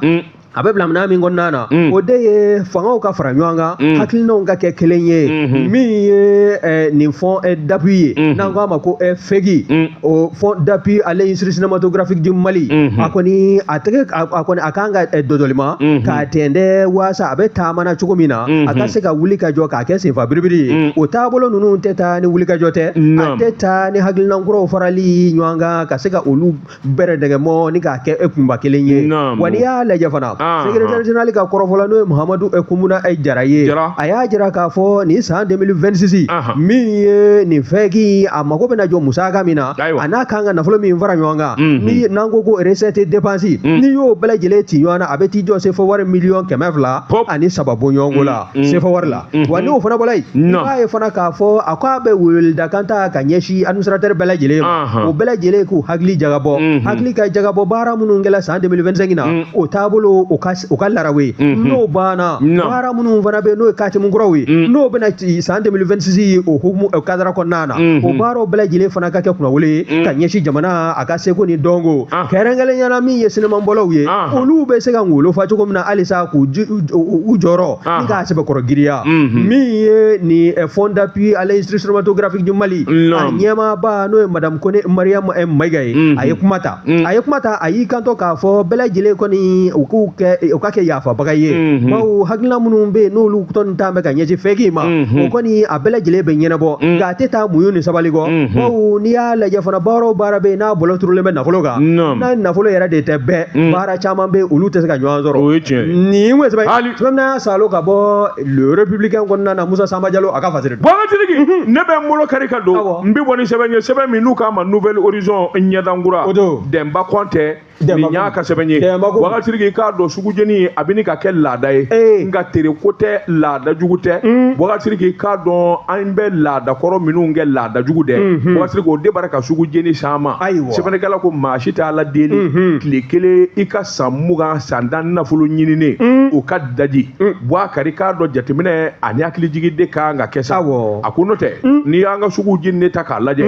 a bɛ bila minɛn min kɔnɔna na, o de ye fangaw ka fara ɲɔgɔn kan, hakilinaw ka kɛ kelen ye, min ye nin fonds d'appui ye, n'an ko a ma ko FECI, o fonds d'appui à l'industrie cinématographique du Mali, a kɔni a tɛgɛ a kɔni a kan ka dɔdɔlima k'a tɛntɛn waasa a bɛ taamana cogo min na, a ka se ka wuli ka jɔ k'a kɛ senfa biribiri ye. O taabolo ninnu tɛ taa ni wuli ka jɔ tɛ, a tɛ taa ni hakilina kuraw farali ɲɔgɔn kan ka se ka olu bɛrɛ dɛgɛmɔ ni k'a kɛ e kunba kelen ye. Wa n'i y'a lajɛ fana, secrétaire général ka kɔrɔfɔ la, n'o ye Muhamadu Kunbuna Jara ye, a y'a jira k'a fɔ nin san 2026 min ye nin FECI, a mago bɛna jɔ musaka min na, a n'a kan ka nafolo min fara ɲɔgɔn kan, ni n'an ko ko recette dépense, n'i y'o bɛɛ lajɛlen ci ɲɔgɔn na, a bɛ t'i jɔ sefa wari miliyɔn 203 bɔɲɔgɔnko la sefa wari la. Wa n'o fana bɔra yen, i b'a ye fana k'a fɔ a ko a bɛ weleweledakan ta ka ɲɛsin administrateur bɛɛ lajɛlen ma, o bɛɛ lajɛlen k'u hakili jagabɔ, hakili ka jagabɔ baara minnu kɛla san 2025 na, o taabolo o ka larawe. N'o banna, baara minnu fana bɛ n'o ye katimu kuraw ye, n'o bɛna san 2026 o hukumu cadre kɔnɔna na, o baaraw bɛɛ lajɛlen fana ka kɛ kunnawolo ye ka ɲɛsin jamana a ka seko ni dɔnko, kɛrɛnkɛrɛnnenya la min ye sinimabɔlaw ye, olu bɛ se ka ngolo fa cogo min na halisa k'u jɔyɔrɔ ni k'a sɛbɛkɔrɔ giriya. Min ye nin fonds d'appui à l'industrie cinématographique du Mali, a ɲɛmaaba n'o ye madame Kone Mariam Mayiga ye, a ye kuma ta a y'i kanto k'a fɔ bɛɛ lajɛlen kɔni u k'u kɛ u ka kɛ yafabaga ye, bawo hakilina minnu bɛ yen n'olu tɔn tan bɛ ka ɲɛsin FECI ma, o kɔni a bɛɛ lajɛlen bɛ ɲɛnabɔ, nka a tɛ taa muɲu ni sabali kɔ, bawo n'i y'a lajɛ fana baara o baara bɛ yen n'a bɔlɔ turulen bɛ nafolo kan, n'a nafolo yɛrɛ de tɛ bɛɛ, baara caman bɛ yen olu tɛ se ka ɲɔgɔn sɔrɔ. Nin kun ye sɛbɛn n'a salo ka bɔ Le Républicain kɔnɔna na, Musa Sanba Jalo a ka fasiri. Bɔgɔtigi, ne bɛ n bolo kari ka don, n bɛ bɔ ni sɛbɛn ye, sɛbɛn min n'u k'a ma Nouvel Horizon ɲɛdankura, Dɛnba Kɔntɛ nin y'a ka sɛbɛn ye. Bɔgɔtigi, k'a dɔn sugujeni a bɛ ni ka kɛ laada ye, nka tere ko tɛ, laada jugu tɛ. Bɔgɔtigi, k'a dɔn an bɛ laada kɔrɔ minnu kɛ laada jugu dɛ, Bɔgɔtigi, o de bara ka sugujeni s'an ma. Sɛbɛnnikɛla ko maa si tɛ Ala deli tile kelen i ka san 20 san 10 nafolo ɲininen o ka daji. Bɔkari, k'a dɔn jateminɛ ani hakilijigi de kan ka kɛ sa. A ko n'o tɛ, n'i y'an ka sugu jeninen ta k'a lajɛ,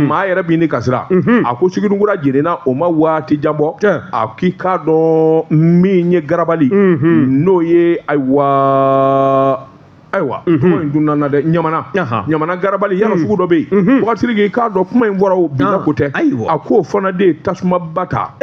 maa yɛrɛ b'i ni kasira. A ko Sugunikura jenina o ma waati jan bɔ, a k'i k'a dɔn min ye garabali, n'o ye ayiwa kuma in dunna na dɛ, ɲamana garabali yala sugu dɔ bɛ yen. Bɔgɔtigi, k'a dɔn kuma in fɔra o bi ko tɛ, a k'o fana de ye tasumaba ta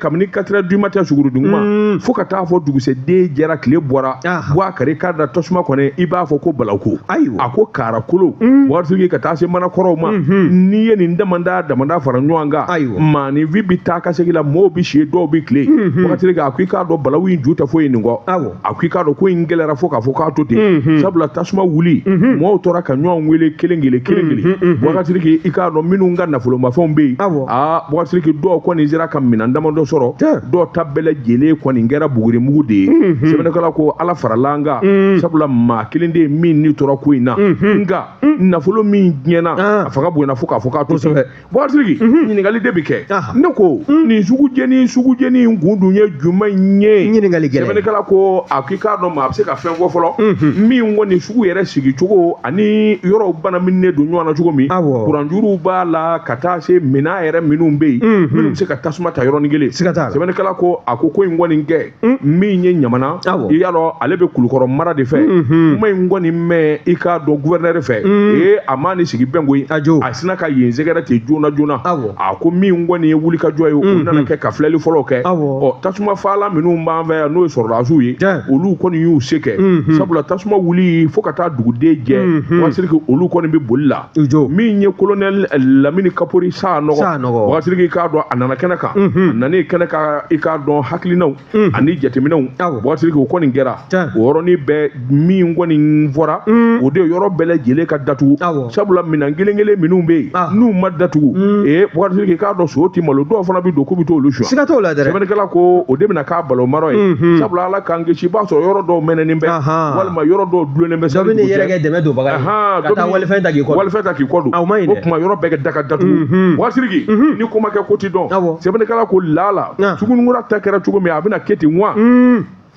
kabini 4 heures du matin suguruduguma fo ka taa fɔ dugusɛden jɛra, tile bɔra. Bɔkari, k'a da tasuma kɔni i b'a fɔ ko balako. A ko karakolo, Bɔgɔtigi, ka taa se manakɔrɔw ma, n'i ye nin damanda fara ɲɔgɔn kan, maaninfin bɛ taa ka segin la, mɔgɔw bɛ si, dɔw bɛ tile. Bɔgɔtigi, a ko i k'a dɔn balawu in ju tɛ foyi nin kɔ. A ko i k'a dɔn ko in gɛlɛyara fo k'a fɔ k'a to ten. Sabula tasuma wuli, mɔgɔw tora ka ɲɔgɔn wele kelen kelen kelen kelen. Boubacar Sidiki, i k'a dɔn minnu ka nafolomafɛnw bɛ yen, aa Boubacar Sidiki, dɔw kɔni sera ka minɛn damadɔ sɔrɔ, dɔw ta bɛɛ lajɛlen kɔni kɛra bugurimugu de ye. Sɛbɛnnikɛla ko Ala farala an kan, sabula maa kelen de ye min ni tora ko in na, nka nafolo min tiɲɛna, a fanga bonyana fo k'a fɔ k'a to ten. Boubacar Sidiki, ɲininkali de bɛ kɛ. Ne ko nin sugujeni sugujeni in kun dun ye jumɛn ye? Ɲininkali gɛlɛn. Sɛbɛnnikɛla ko a k'i k'a dɔn maa bɛ se ka fɛn fɔ fɔlɔ min kɔni sugu yɛrɛ sigi cogo ani yɔrɔw banaminen don ɲɔgɔn na cogo min, kuranjuruw b'a la ka taa se minɛn yɛrɛ minnu bɛ yen minnu bɛ se ka tasuma ta yɔrɔnin kelen. Siga t'a la. Sɛbɛnnikɛla ko a ko ko in kɔni kɛ min ye Ɲamana, i y'a dɔn ale bɛ Kulukɔrɔ mara de fɛ. Kuma in kɔni mɛn i k'a dɔn gouverneur fɛ, ee a ma ni sigi bɛn koyi, a sina ka yen sɛgɛrɛ ten joona joona. A ko min kɔni ye wulikajɔ ye, u nana kɛ ka filɛli fɔlɔ kɛ. Ɔ tasuma faalan minnu b'an fɛ yan, n'o ye sɔrɔdasiw ye, olu kɔni y'u se kɛ, sabula tasuma wuli fo ka taa duguden jɛ, Boubacar Sidiki, olu kɔni bɛ boli la. Min ye colonel Lamini Kapori Sanɔgɔ, Boubacar Sidiki, i k'a dɔn a nana kɛnɛ kan, a nanen kɛnɛ kan, i k'a dɔn hakilinaw ani jateminɛw, Boubacar Sidiki, o kɔni kɛra o yɔrɔnin bɛɛ. Min kɔni fɔra, o de ye yɔrɔ bɛɛ lajɛlen ka datugu, sabula minɛn kelen kelen minnu bɛ yen n'u ma datugu, ee Boubacar Sidiki, k'a dɔn so ti malo, dɔw fana bɛ don k'u bɛ t'olu suɲɛ. Siga t'o la dɛ. Sɛbɛnnikɛla ko o de bɛna k'a balomaro ye, sabula Ala k'an kisi, i b'a sɔrɔ yɔrɔ dɔw mɛnɛnen bɛ walima yɔrɔ dɔw dulonnen bɛ. Dɔ bɛ n'i yɛrɛ kɛ dɛmɛ donbaga ye ka taa walifɛn ta k'i kɔ don. Walifɛn ta k'i kɔ don. O tuma yɔrɔ bɛɛ ka da ka datugu. Boubacar Sidiki, ni ko ma kɛ ko ti dɔn. Sɛbɛnnikɛla ko laala Sugunikura ta kɛra cogo min, a bɛna kɛ ten wa?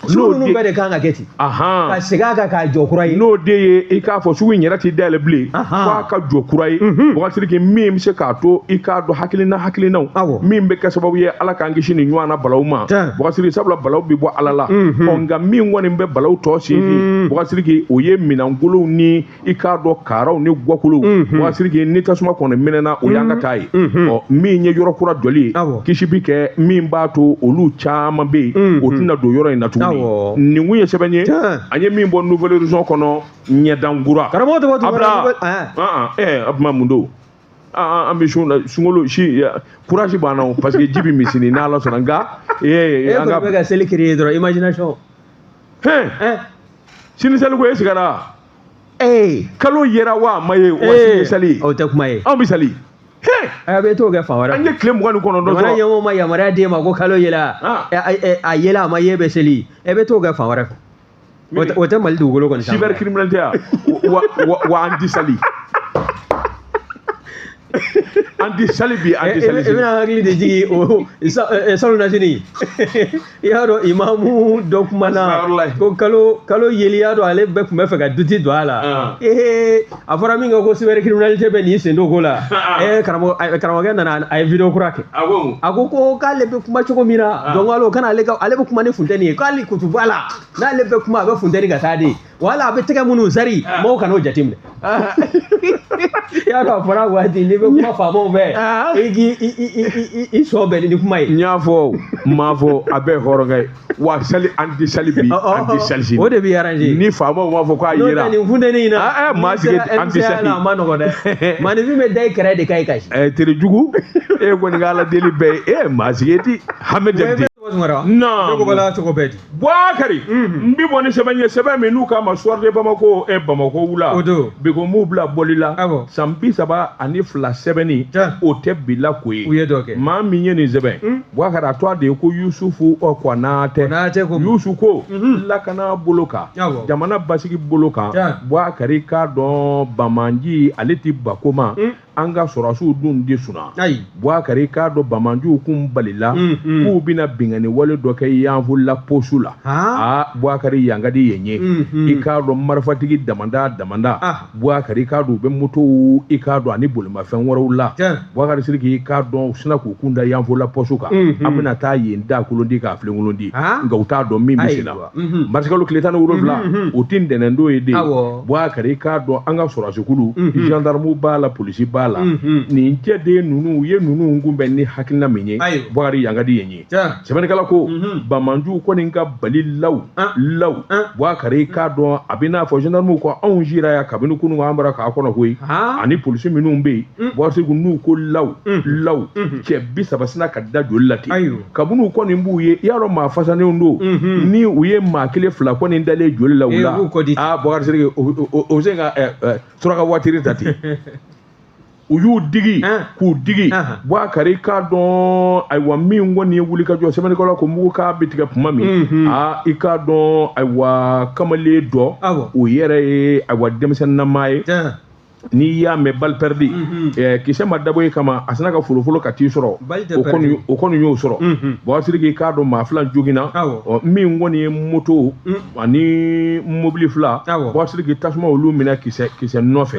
Sugu ninnu bɛɛ de kan ka kɛ ten, ka segin a kan k'a jɔ kura ye. N'o de ye i k'a fɔ sugu in yɛrɛ tɛ dayɛlɛ bilen f'a ka jɔ kura ye, Boubacar Sidiki, min bɛ se k'a to i k'a dɔn hakilina hakilinaw min bɛ kɛ sababu ye Ala k'an kisi nin ɲɔgɔn na balawu ma, Boubacar Sidiki, sabula balawu bɛ bɔ Ala la. Ɔ nka min kɔni bɛ balawu tɔ sinsin, Boubacar Sidiki, o ye minɛnkolonw ni i k'a dɔn karaw ni gakolow. Boubacar Sidiki, ni tasuma kɔni minɛna, o y'an ka taa ye. Ɔ min ye yɔrɔ kura jɔli ye, kisi bi kɛ min b'a to olu caman bɛ yen, o tɛna don yɔrɔ in na tuguni. Nin kun ye sɛbɛn ye an ye min bɔ Nouvel Horizon kɔnɔ, ɲɛdankura. Karamɔgɔ tɔgɔ tɔgɔ. Abila, a kuma mun don? An bɛ sun na, sunkalo si courage b'an na o, parce que ji bɛ min sini n'Ala sɔnna, nka e kɔni bɛ ka seli créer dɔrɔn, imagination. Hɛn, sini seliko e sigara. Kalo yera wa a ma ye wa, sini sali. O tɛ kuma ye. Anw bɛ sali. A bɛ t'o kɛ fan wɛrɛ. An ye tile 29 sɔrɔ. Jamana ɲɛmɔgɔw ma yamaruya d'e ma ko kalo yela. A yela a ma ye bɛ seli. E bɛ t'o kɛ fan wɛrɛ fɛ. O tɛ Mali dugukolo kɔni sanfɛ. Cybercriminalité wa an ti sali. An ti sali bi, an ti sali sini. I bɛna hakili de jigin o salon na sini. I y'a dɔn imamu dɔ kumana ko kalo kalo yeli, i y'a dɔn ale bɛɛ tun bɛ fɛ ka doute don a la. Ee a fɔra min kɔ ko cybercriminalité bɛ nin sen don ko la. Ee karamɔgɔkɛ nana, a ye vidéo kura kɛ. A ko ko k'ale bɛ kuma cogo min na, donc ale kana ale ale bɛ kuma ni funteni ye, k'ale kutu b'a la, n'ale bɛ kuma a bɛ funteni ka taa de. Wala a bɛ tɛgɛ minnu sari, mɔgɔw kan'o jateminɛ. I y'a dɔn a fɔra waati n'i bɛ kuma faamaw fɛ, i k'i i sɔn bɛn ni kuma ye. N y'a fɔ, n m'a fɔ, a bɛɛ ye hɔrɔnkɛ ye wa. Sali, an tɛ sali bi, an tɛ sali sini. O de b'i arranger. Ni faamaw m'a fɔ k'a yera. N'o tɛ nin funteni in na. Maa sigi an tɛ sali. A ma nɔgɔn dɛ. Maaninfin bɛ da i kɛrɛ de kan i kasi. Teri jugu, e kɔni ka Ala deli bɛɛ ye, e maa sigi ti hami jate. Non. Cogo bɛɛ di. Bouakari, n bi bɔ ni sɛbɛn ye, sɛbɛn min n'u k'a ma Soir de Bamako, e Bamako wula. O don. Bi ko m'u bila bɔli la. San 32 sɛbɛnni, o tɛ bi la ko ye. U ye dɔ kɛ. Maa min ye nin sɛbɛn, Bouakari, a tɔgɔ de ye ko Yusufu Konatɛ. Konatɛ ko. Yusu ko lakana bolo kan, jamana basigi bolo kan, Bouakari k'a dɔn banbaanci ale ti bako ma. An ka sɔrɔdasiw dun de sunna. Bouakari k'a dɔn banbaanciw kun balila k'u bɛna binkanni wale dɔ kɛ Yanfolila poste la. Aa Bouakari, yan ka di yen ye. I k'a dɔn marifatigi damanda damanda, Bouakari k'a dɔn u bɛ motow, i k'a dɔn ani bolimafɛn wɛrɛw la. Bouakari Sidiki, i k'a dɔn u sina k'u kun da Yanfolila poste kan. An bɛna taa yen da kolon di k'a filenkolon di, nka u t'a dɔn min bɛ sen na. Marisikalo tile 17, o tɛ ntɛnɛndon ye de. Bouakari k'a dɔn an ka sɔrɔdasikulu, gendarme b'a la, polisi b'a b'a la nin cɛden ninnu u ye ninnu kunbɛn ni hakilina min ye Bukari yan ka di yen ye sɛbɛnnikɛla ko banbaanciw kɔni ka bali law law Bukari i k'a dɔn a bɛ n'a fɔ gendarmew ko anw sira yan kabini kunun an bɔra k'a kɔnɔ koyi ani polisi minnu bɛ yen Bukari Siriki n'u ko law law cɛ 30 sina ka da joli la ten kabini u kɔni b'u ye i y'a dɔn maa fasanenw don ni u ye maa kelen fila kɔni dalen joli la u la aa Bukari Siriki o bɛ se ka suraka watiri ta ten u y'u digi k'u digi Bukari k'a dɔn ayiwa min kɔni ye wuli ka jɔ sɛbɛnnikɛla ko mugu k'a bɛ tigɛ tuma min aa i k'a dɔn ayiwa kamalen dɔ o yɛrɛ ye ayiwa denmisɛnninnamaa ye n'i y'a mɛn balle perdue kisɛ ma dabɔ i kama a sina ka folofolo ka t'i sɔrɔ o kɔni y'o sɔrɔ Bukari Siriki k'a dɔn maa fila joginna min kɔni ye moto ani mobili fila Bukari Siriki tasuma olu minɛ kisɛ kisɛ nɔfɛ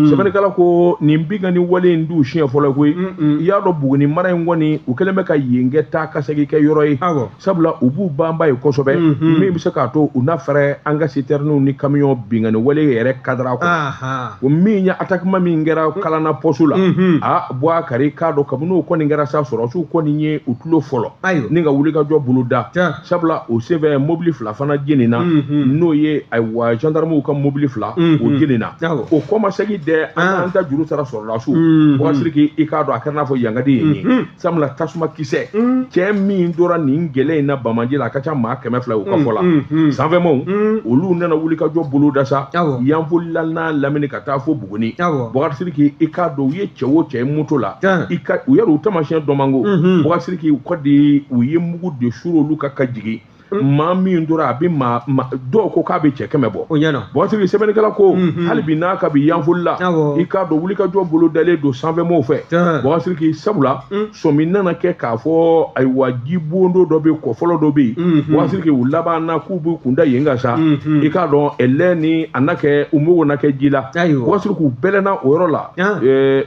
sɛbɛnnikɛla ko nin binkanni wale in t'u siɲɛ fɔlɔ koyi i y'a dɔn Buguni mara in kɔni u kɛlen bɛ ka yen kɛ taa ka segin kɛ yɔrɔ ye sabula u b'u banba yen kosɛbɛ min bɛ se k'a to u na fɛrɛ an ka sitɛriniw ni kamiyɔn binkanni wale yɛrɛ kadara kɔnɔ o min ye attaquement min kɛra Kalana pɔsu la a Bukari k'a dɔn kabini o kɔni kɛra sa sɔrɔsiw kɔni ye u tulo fɔlɔ ni ka wulikajɔ boloda sabula o senfɛ mobili fila fana jenina n'o ye ayiwa gendarmew ka mobili fila o jenina o kɔmasegin dɛ an ta juru sara sɔrɔdasiw Bukari Siriki i k'a dɔn a kɛra n'a fɔ yan ka di yen ye sabula tasuma kisɛ cɛ min tora nin gɛlɛn in na Banbaanci la a ka ca maa 200 u ka fɔ la sanfɛmaaw olu nana wulikajɔ boloda sa Yanfolila n'a lamini ka taa fo Buguni Bukari Siriki i k'a dɔn u ye cɛ o cɛ ye moto la i ka u yɛrɛ u taamasiyɛn dɔn man go Bukari Siriki u ka di u ye mugu de suuru olu kan ka jigin maa min tora a bɛ maa dɔw ko k'a bɛ cɛ 100 bɔ o ɲɛna Bukari Siriki sɛbɛnnikɛla ko hali bi n'a ka bi Yanfolila i k'a dɔn wulikajɔ bolodalen don sanfɛmaaw fɛ Bukari Siriki sabula sɔmi nana kɛ k'a fɔ ayiwa jibondo dɔ bɛ yen kɔfɔlɔ dɔ bɛ yen Bukari Siriki u labanna k'u b'u kun da yen kan sa i k'a dɔn ɛlɛ ni a na kɛ u mago na kɛ ji la Bukari Siriki u bɛlɛnna o yɔrɔ la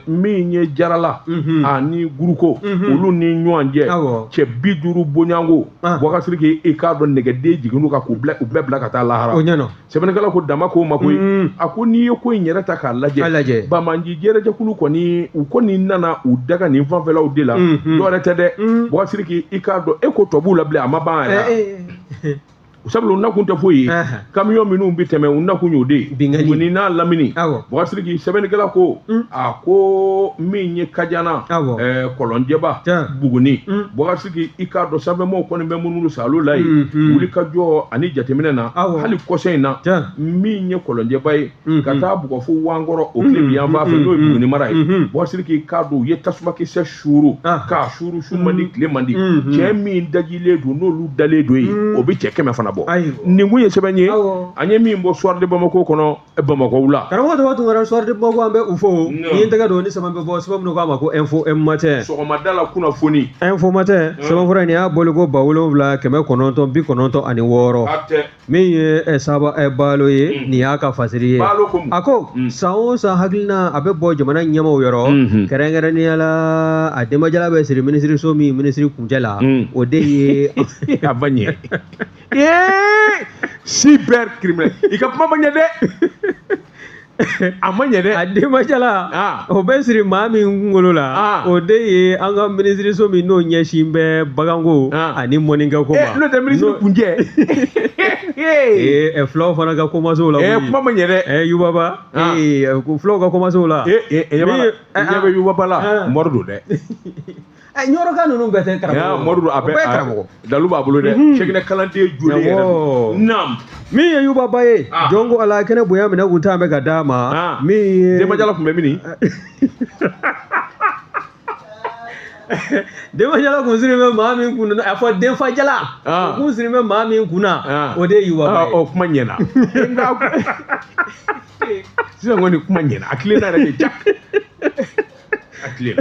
min ye Jarala ani Guruko olu ni ɲɔgɔn cɛ cɛ 50 bonyanko Bukari Siriki i k'a dɔn nɛgɛden jiginn'u kan k'u bila u bɛɛ bila ka taa lahara o ɲɛna sɛbɛnnikɛla ko dama ko ma koyi a ko n'i ye ko in yɛrɛ ta k'a lajɛ banbaanci jɛrɛjɛkulu kɔni u kɔni nana u daga nin fanfɛlaw de la dɔwɛrɛ tɛ dɛ Bukari Siriki i k'a dɔn e ko tɔ b'u la bilen a ma ban yɛrɛ sabula u nakun tɛ foyi ye kamiyɔn minnu bɛ tɛmɛ u nakun y'o de ye Buguni n'a lamini Bukari Siriki sɛbɛnnikɛla ko a ko min ye Kajana Kɔlɔnjɛba Buguni Bukari Siriki i k'a dɔn sanfɛmɔgɔw kɔni bɛ munumunu salo la yen wulikajɔ ani jateminɛ na hali kɔsa in na min ye Kɔlɔnjɛba ye ka taa bugɔ fo Wankɔrɔ o tilebin yanfan fɛ n'o ye Buguni mara ye Bukari Siriki i k'a dɔn u ye tasumakisɛ suuru k'a suuru su man di tile man di cɛ min dajilen don n'olu dalen don yen o bɛ cɛ 100 fana bɔ nin kun ye sɛbɛn ye an ye min bɔ Soir de Bamako kɔnɔ Bamakɔ wula karamɔgɔ Daba Tunkara Soir de Bamako an bɛ u fo ni n tɛgɛ don ni sɛbɛn bɛ bɔ sɛbɛn minnu k'a ma ko Info Matin sɔgɔmada la kunnafoni Info Matin sɛbɛnfura in y'a bɔli ko 7996 min ye Saba Balo ye nin y'a ka fasiri ye a ko san o san hakilina a bɛ bɔ jamana ɲɛmaaw yɔrɔ kɛrɛnkɛrɛnnenya la a denbajala bɛ siri minisiriso min minisiri kuncɛ la o de ye a ma ɲɛ cybercriminel i ka kuma ma ɲɛ dɛ a ma ɲɛ dɛ a denbajala ah. o bɛ siri maa min kunkolo la ah. o de ye an ka minisiriso min n'o ɲɛsin bɛ baganko ah. ani mɔnikɛko ma eh, n'o tɛ minisiri kuncɛ ee fulaw fana ka komasow la eh, kuma ma ɲɛ dɛ eh, yubaba ee fulaw ka komasow la ee ɲɛ bɛ yubaba la mɔri don dɛ Ɲɔrɔka ninnu bɛɛ tɛ karamɔgɔ mɔri don a bɛɛ karamɔgɔ dalu b'a bolo dɛ sɛginɛ kalanden joli yɛrɛ naam min ye yubaba ye jɔn ko ala kɛnɛ bonya minɛ k'u ta bɛ ka d'a ma min ye denbajala tun bɛ min denbajala kun siri bɛ maa min kun a fɔ denfajala o kun siri bɛ maa min kun na o de ye yubaba ye o kuma ɲɛna sisan kɔni kuma ɲɛna a tilenna yɛrɛ de ja. tile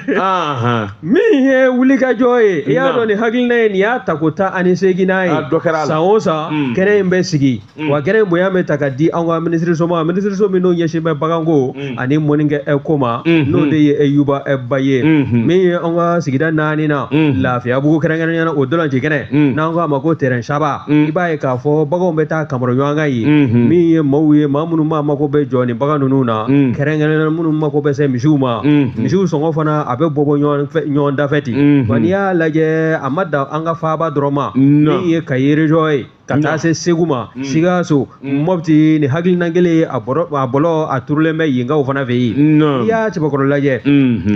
la. Min ye wulikajɔ ye, i y'a dɔn nin hakilina ye, nin y'a tako 18nan ye. Dɔ kɛra a la. San o san kɛnɛ in bɛ sigi, wa kɛnɛ in bonya bɛ ta ka di anw ka minisiriso ma, minisiriso min n'o ɲɛsin bɛ baganko ani mɔnikɛ ko ma, n'o de ye Yuba Ba ye. Min ye anw ka sigida naani na, Lafiyabugu kɛrɛnkɛrɛnnenya na, o dolanci kɛnɛ n'an ko a ma ko terrain saba, i b'a ye k'a fɔ baganw bɛ taa kamara ɲɔgɔn kan yen. Min ye maaw ye, maa minnu maa mako bɛ jɔ nin bagan ninnu na, kɛrɛnkɛrɛnnenya minnu mako bɛ se misiw ma, misiw sɔngɔ fana a bɛ bɔ bɔ ɲɔgɔn dafɛ ten. Wa n'i y'a lajɛ, a ma dan an ka faaba dɔrɔn ma, min ye Kayi région ye ka taa se Segu ma, Sikaso, Mɔpti, nin hakilina kelen ye, a bɔlɔ a turulen bɛ yenkaw fana fɛ yen. N'i y'a cɛbakɔrɔ lajɛ,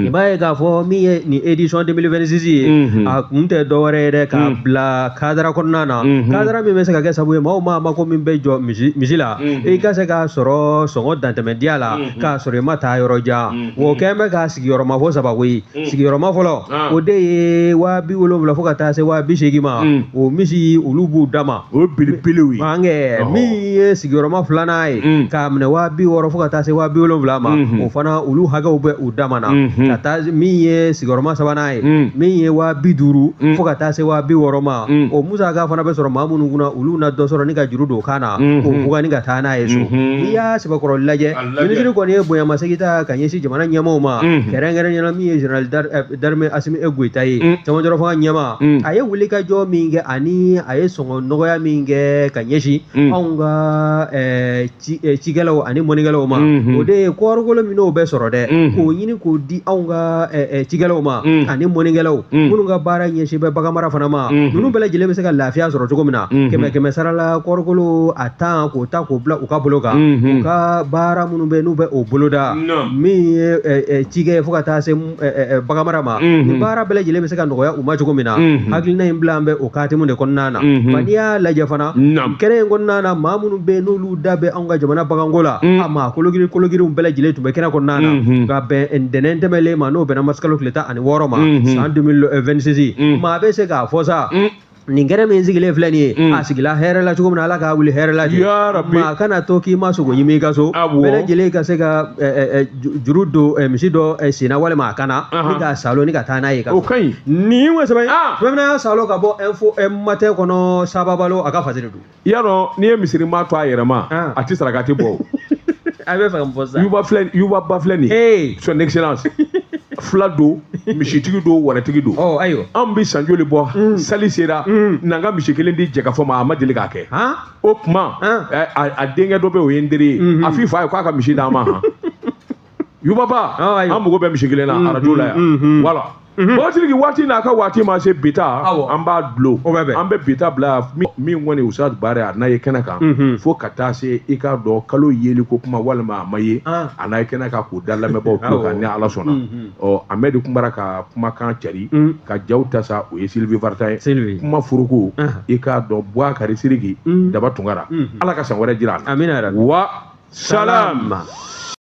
i b'a ye k'a fɔ min ye nin édition 2026 ye, a kun tɛ dɔwɛrɛ ye dɛ, k'a bila kadara kɔnɔna na, kadara min bɛ se ka kɛ sababu ye maaw maa mako min bɛ jɔ misi la, i ka se k'a sɔrɔ sɔngɔ dantɛmɛdiya la, k'a sɔrɔ i ma taa yɔrɔ jan. O kɛn bɛ k'a sigiyɔrɔma fo saba koyi. Sigiyɔrɔma fɔlɔ, o de ye 70,000 fo ka taa se 80,000 ma, o misi olu b'u dama, o ye belebelew ye. Ankɛ min ye sigiyɔrɔma filanan ye, k'a minɛ 60,000 fo ka taa se 70,000 ma, o fana olu hakɛw bɛ u dama na, ka taa min ye sigiyɔrɔma sabanan ye, min ye 50,000 fo ka taa se 60,000 ma, o musaka fana bɛ sɔrɔ maa minnu kunna, olu na dɔ sɔrɔ ni ka juru don kan na k'o fuga ni ka taa n'a ye so. N'i y'a sɛbɛkɔrɔ lajɛ, minisiri kɔni ye bonyamasegin ta ka ɲɛsin jamana ɲɛmaaw ma, kɛrɛnkɛrɛnnenya la min ye général d'armée Asimi Goyita ye, cɛmancɛrɔ fanga ɲɛmaa. A ye wulikajɔ min kɛ ani a ye sɔngɔ nɔgɔya min kɛ ka ɲɛsin anw ka cikɛlaw ani mɔnikɛlaw ma, o de ye kɔɔrikolo min n'o bɛ sɔrɔ dɛ, k'o ɲini k'o di anw ka cikɛlaw ma ani mɔnikɛlaw minnu ka baara ɲɛsin bɛ baganmara fana ma. Ninnu bɛɛ lajɛlen bɛ se ka lafiya sɔrɔ cogo min na, kɛmɛ kɛmɛ sara la kɔɔrikolo a tan k'o ta k'o bila u ka bolo kan, u ka baara minnu bɛ n'u bɛ o boloda, min ye cikɛ ye fo ka taa se baganmara ma, nin baara bɛɛ lajɛlen bɛ se ka nɔgɔya u ma cogo min na. Hakilina in bila an bɛ o katimu de kɔnɔna na. Wa n'i y'a lajɛ fana, kɛnɛ in kɔnɔna na, maa minnu bɛ n'olu da bɛ anw ka jamana baganko la, a maa kologiri kologirinw bɛɛ lajɛlen tun bɛ kɛnɛ kɔnɔna na, ka bɛn ntɛnɛn tɛmɛlen ma, n'o bɛnna marisikalo tile 16 ma, san 2026. Maa bɛ se k'a fɔ sa, nin kɛnɛ min sigilen filɛ nin ye, a sigila hɛrɛ la cogo min na, Ala k'a wuli hɛrɛ la ten. Maa kana to k'i ma sogo ɲimi i ka so, bɛɛ lajɛlen ka se ka juru don misi dɔ sen na walima a kan na, ni k'a salo ni ka taa n'a ye ka o ka ɲi. Nin ye sɛbɛn sɛbɛn y'a salo ka bɔ Info Matin kɔnɔ, Sababalo a ka fasiri don. I y'a dɔn, n'i ye misirima to a yɛrɛ ma, a tɛ sarakati bɔ. A bɛ fɛ ka mun fɔ sisan? Yuba filɛ, Yuba ba filɛ nin ye, son excellence, fila don, misitigi don, waratigi don. Ɔ ayiwa. Anw bɛ san joli bɔ, sali sera, n'an ka misi kelen di jɛkafɔ ma, a ma deli k'a kɛ. O tuma a denkɛ dɔ bɛ yen, o ye n teri ye, a f'i fa ye k'a ka misi d'an ma. Han Yuba ba, an mago bɛ misi kelen na arajo la yan, voilà. Waatitigi waati n'a ka waati ma se bi ta, an b'a dulon, an bɛ bi ta bila min kɔni Usaz Bare a n'a ye kɛnɛ kan, fo ka taa se i k'a dɔn kalo yeli ko kuma walima a ma ye, a n'a ye kɛnɛ kan k'o da lamɛnbaaw tulo kan ni Ala sɔnna. Ɔ Amɛdi Kunbara ka kumakan cari ka jaw ta sa, o ye Sylvie Vartan ye. Kuma foroko i k'a dɔn Buakari Siriki Daba Tunkara, Ala ka san wɛrɛ jira an na. Amina. Wa salam.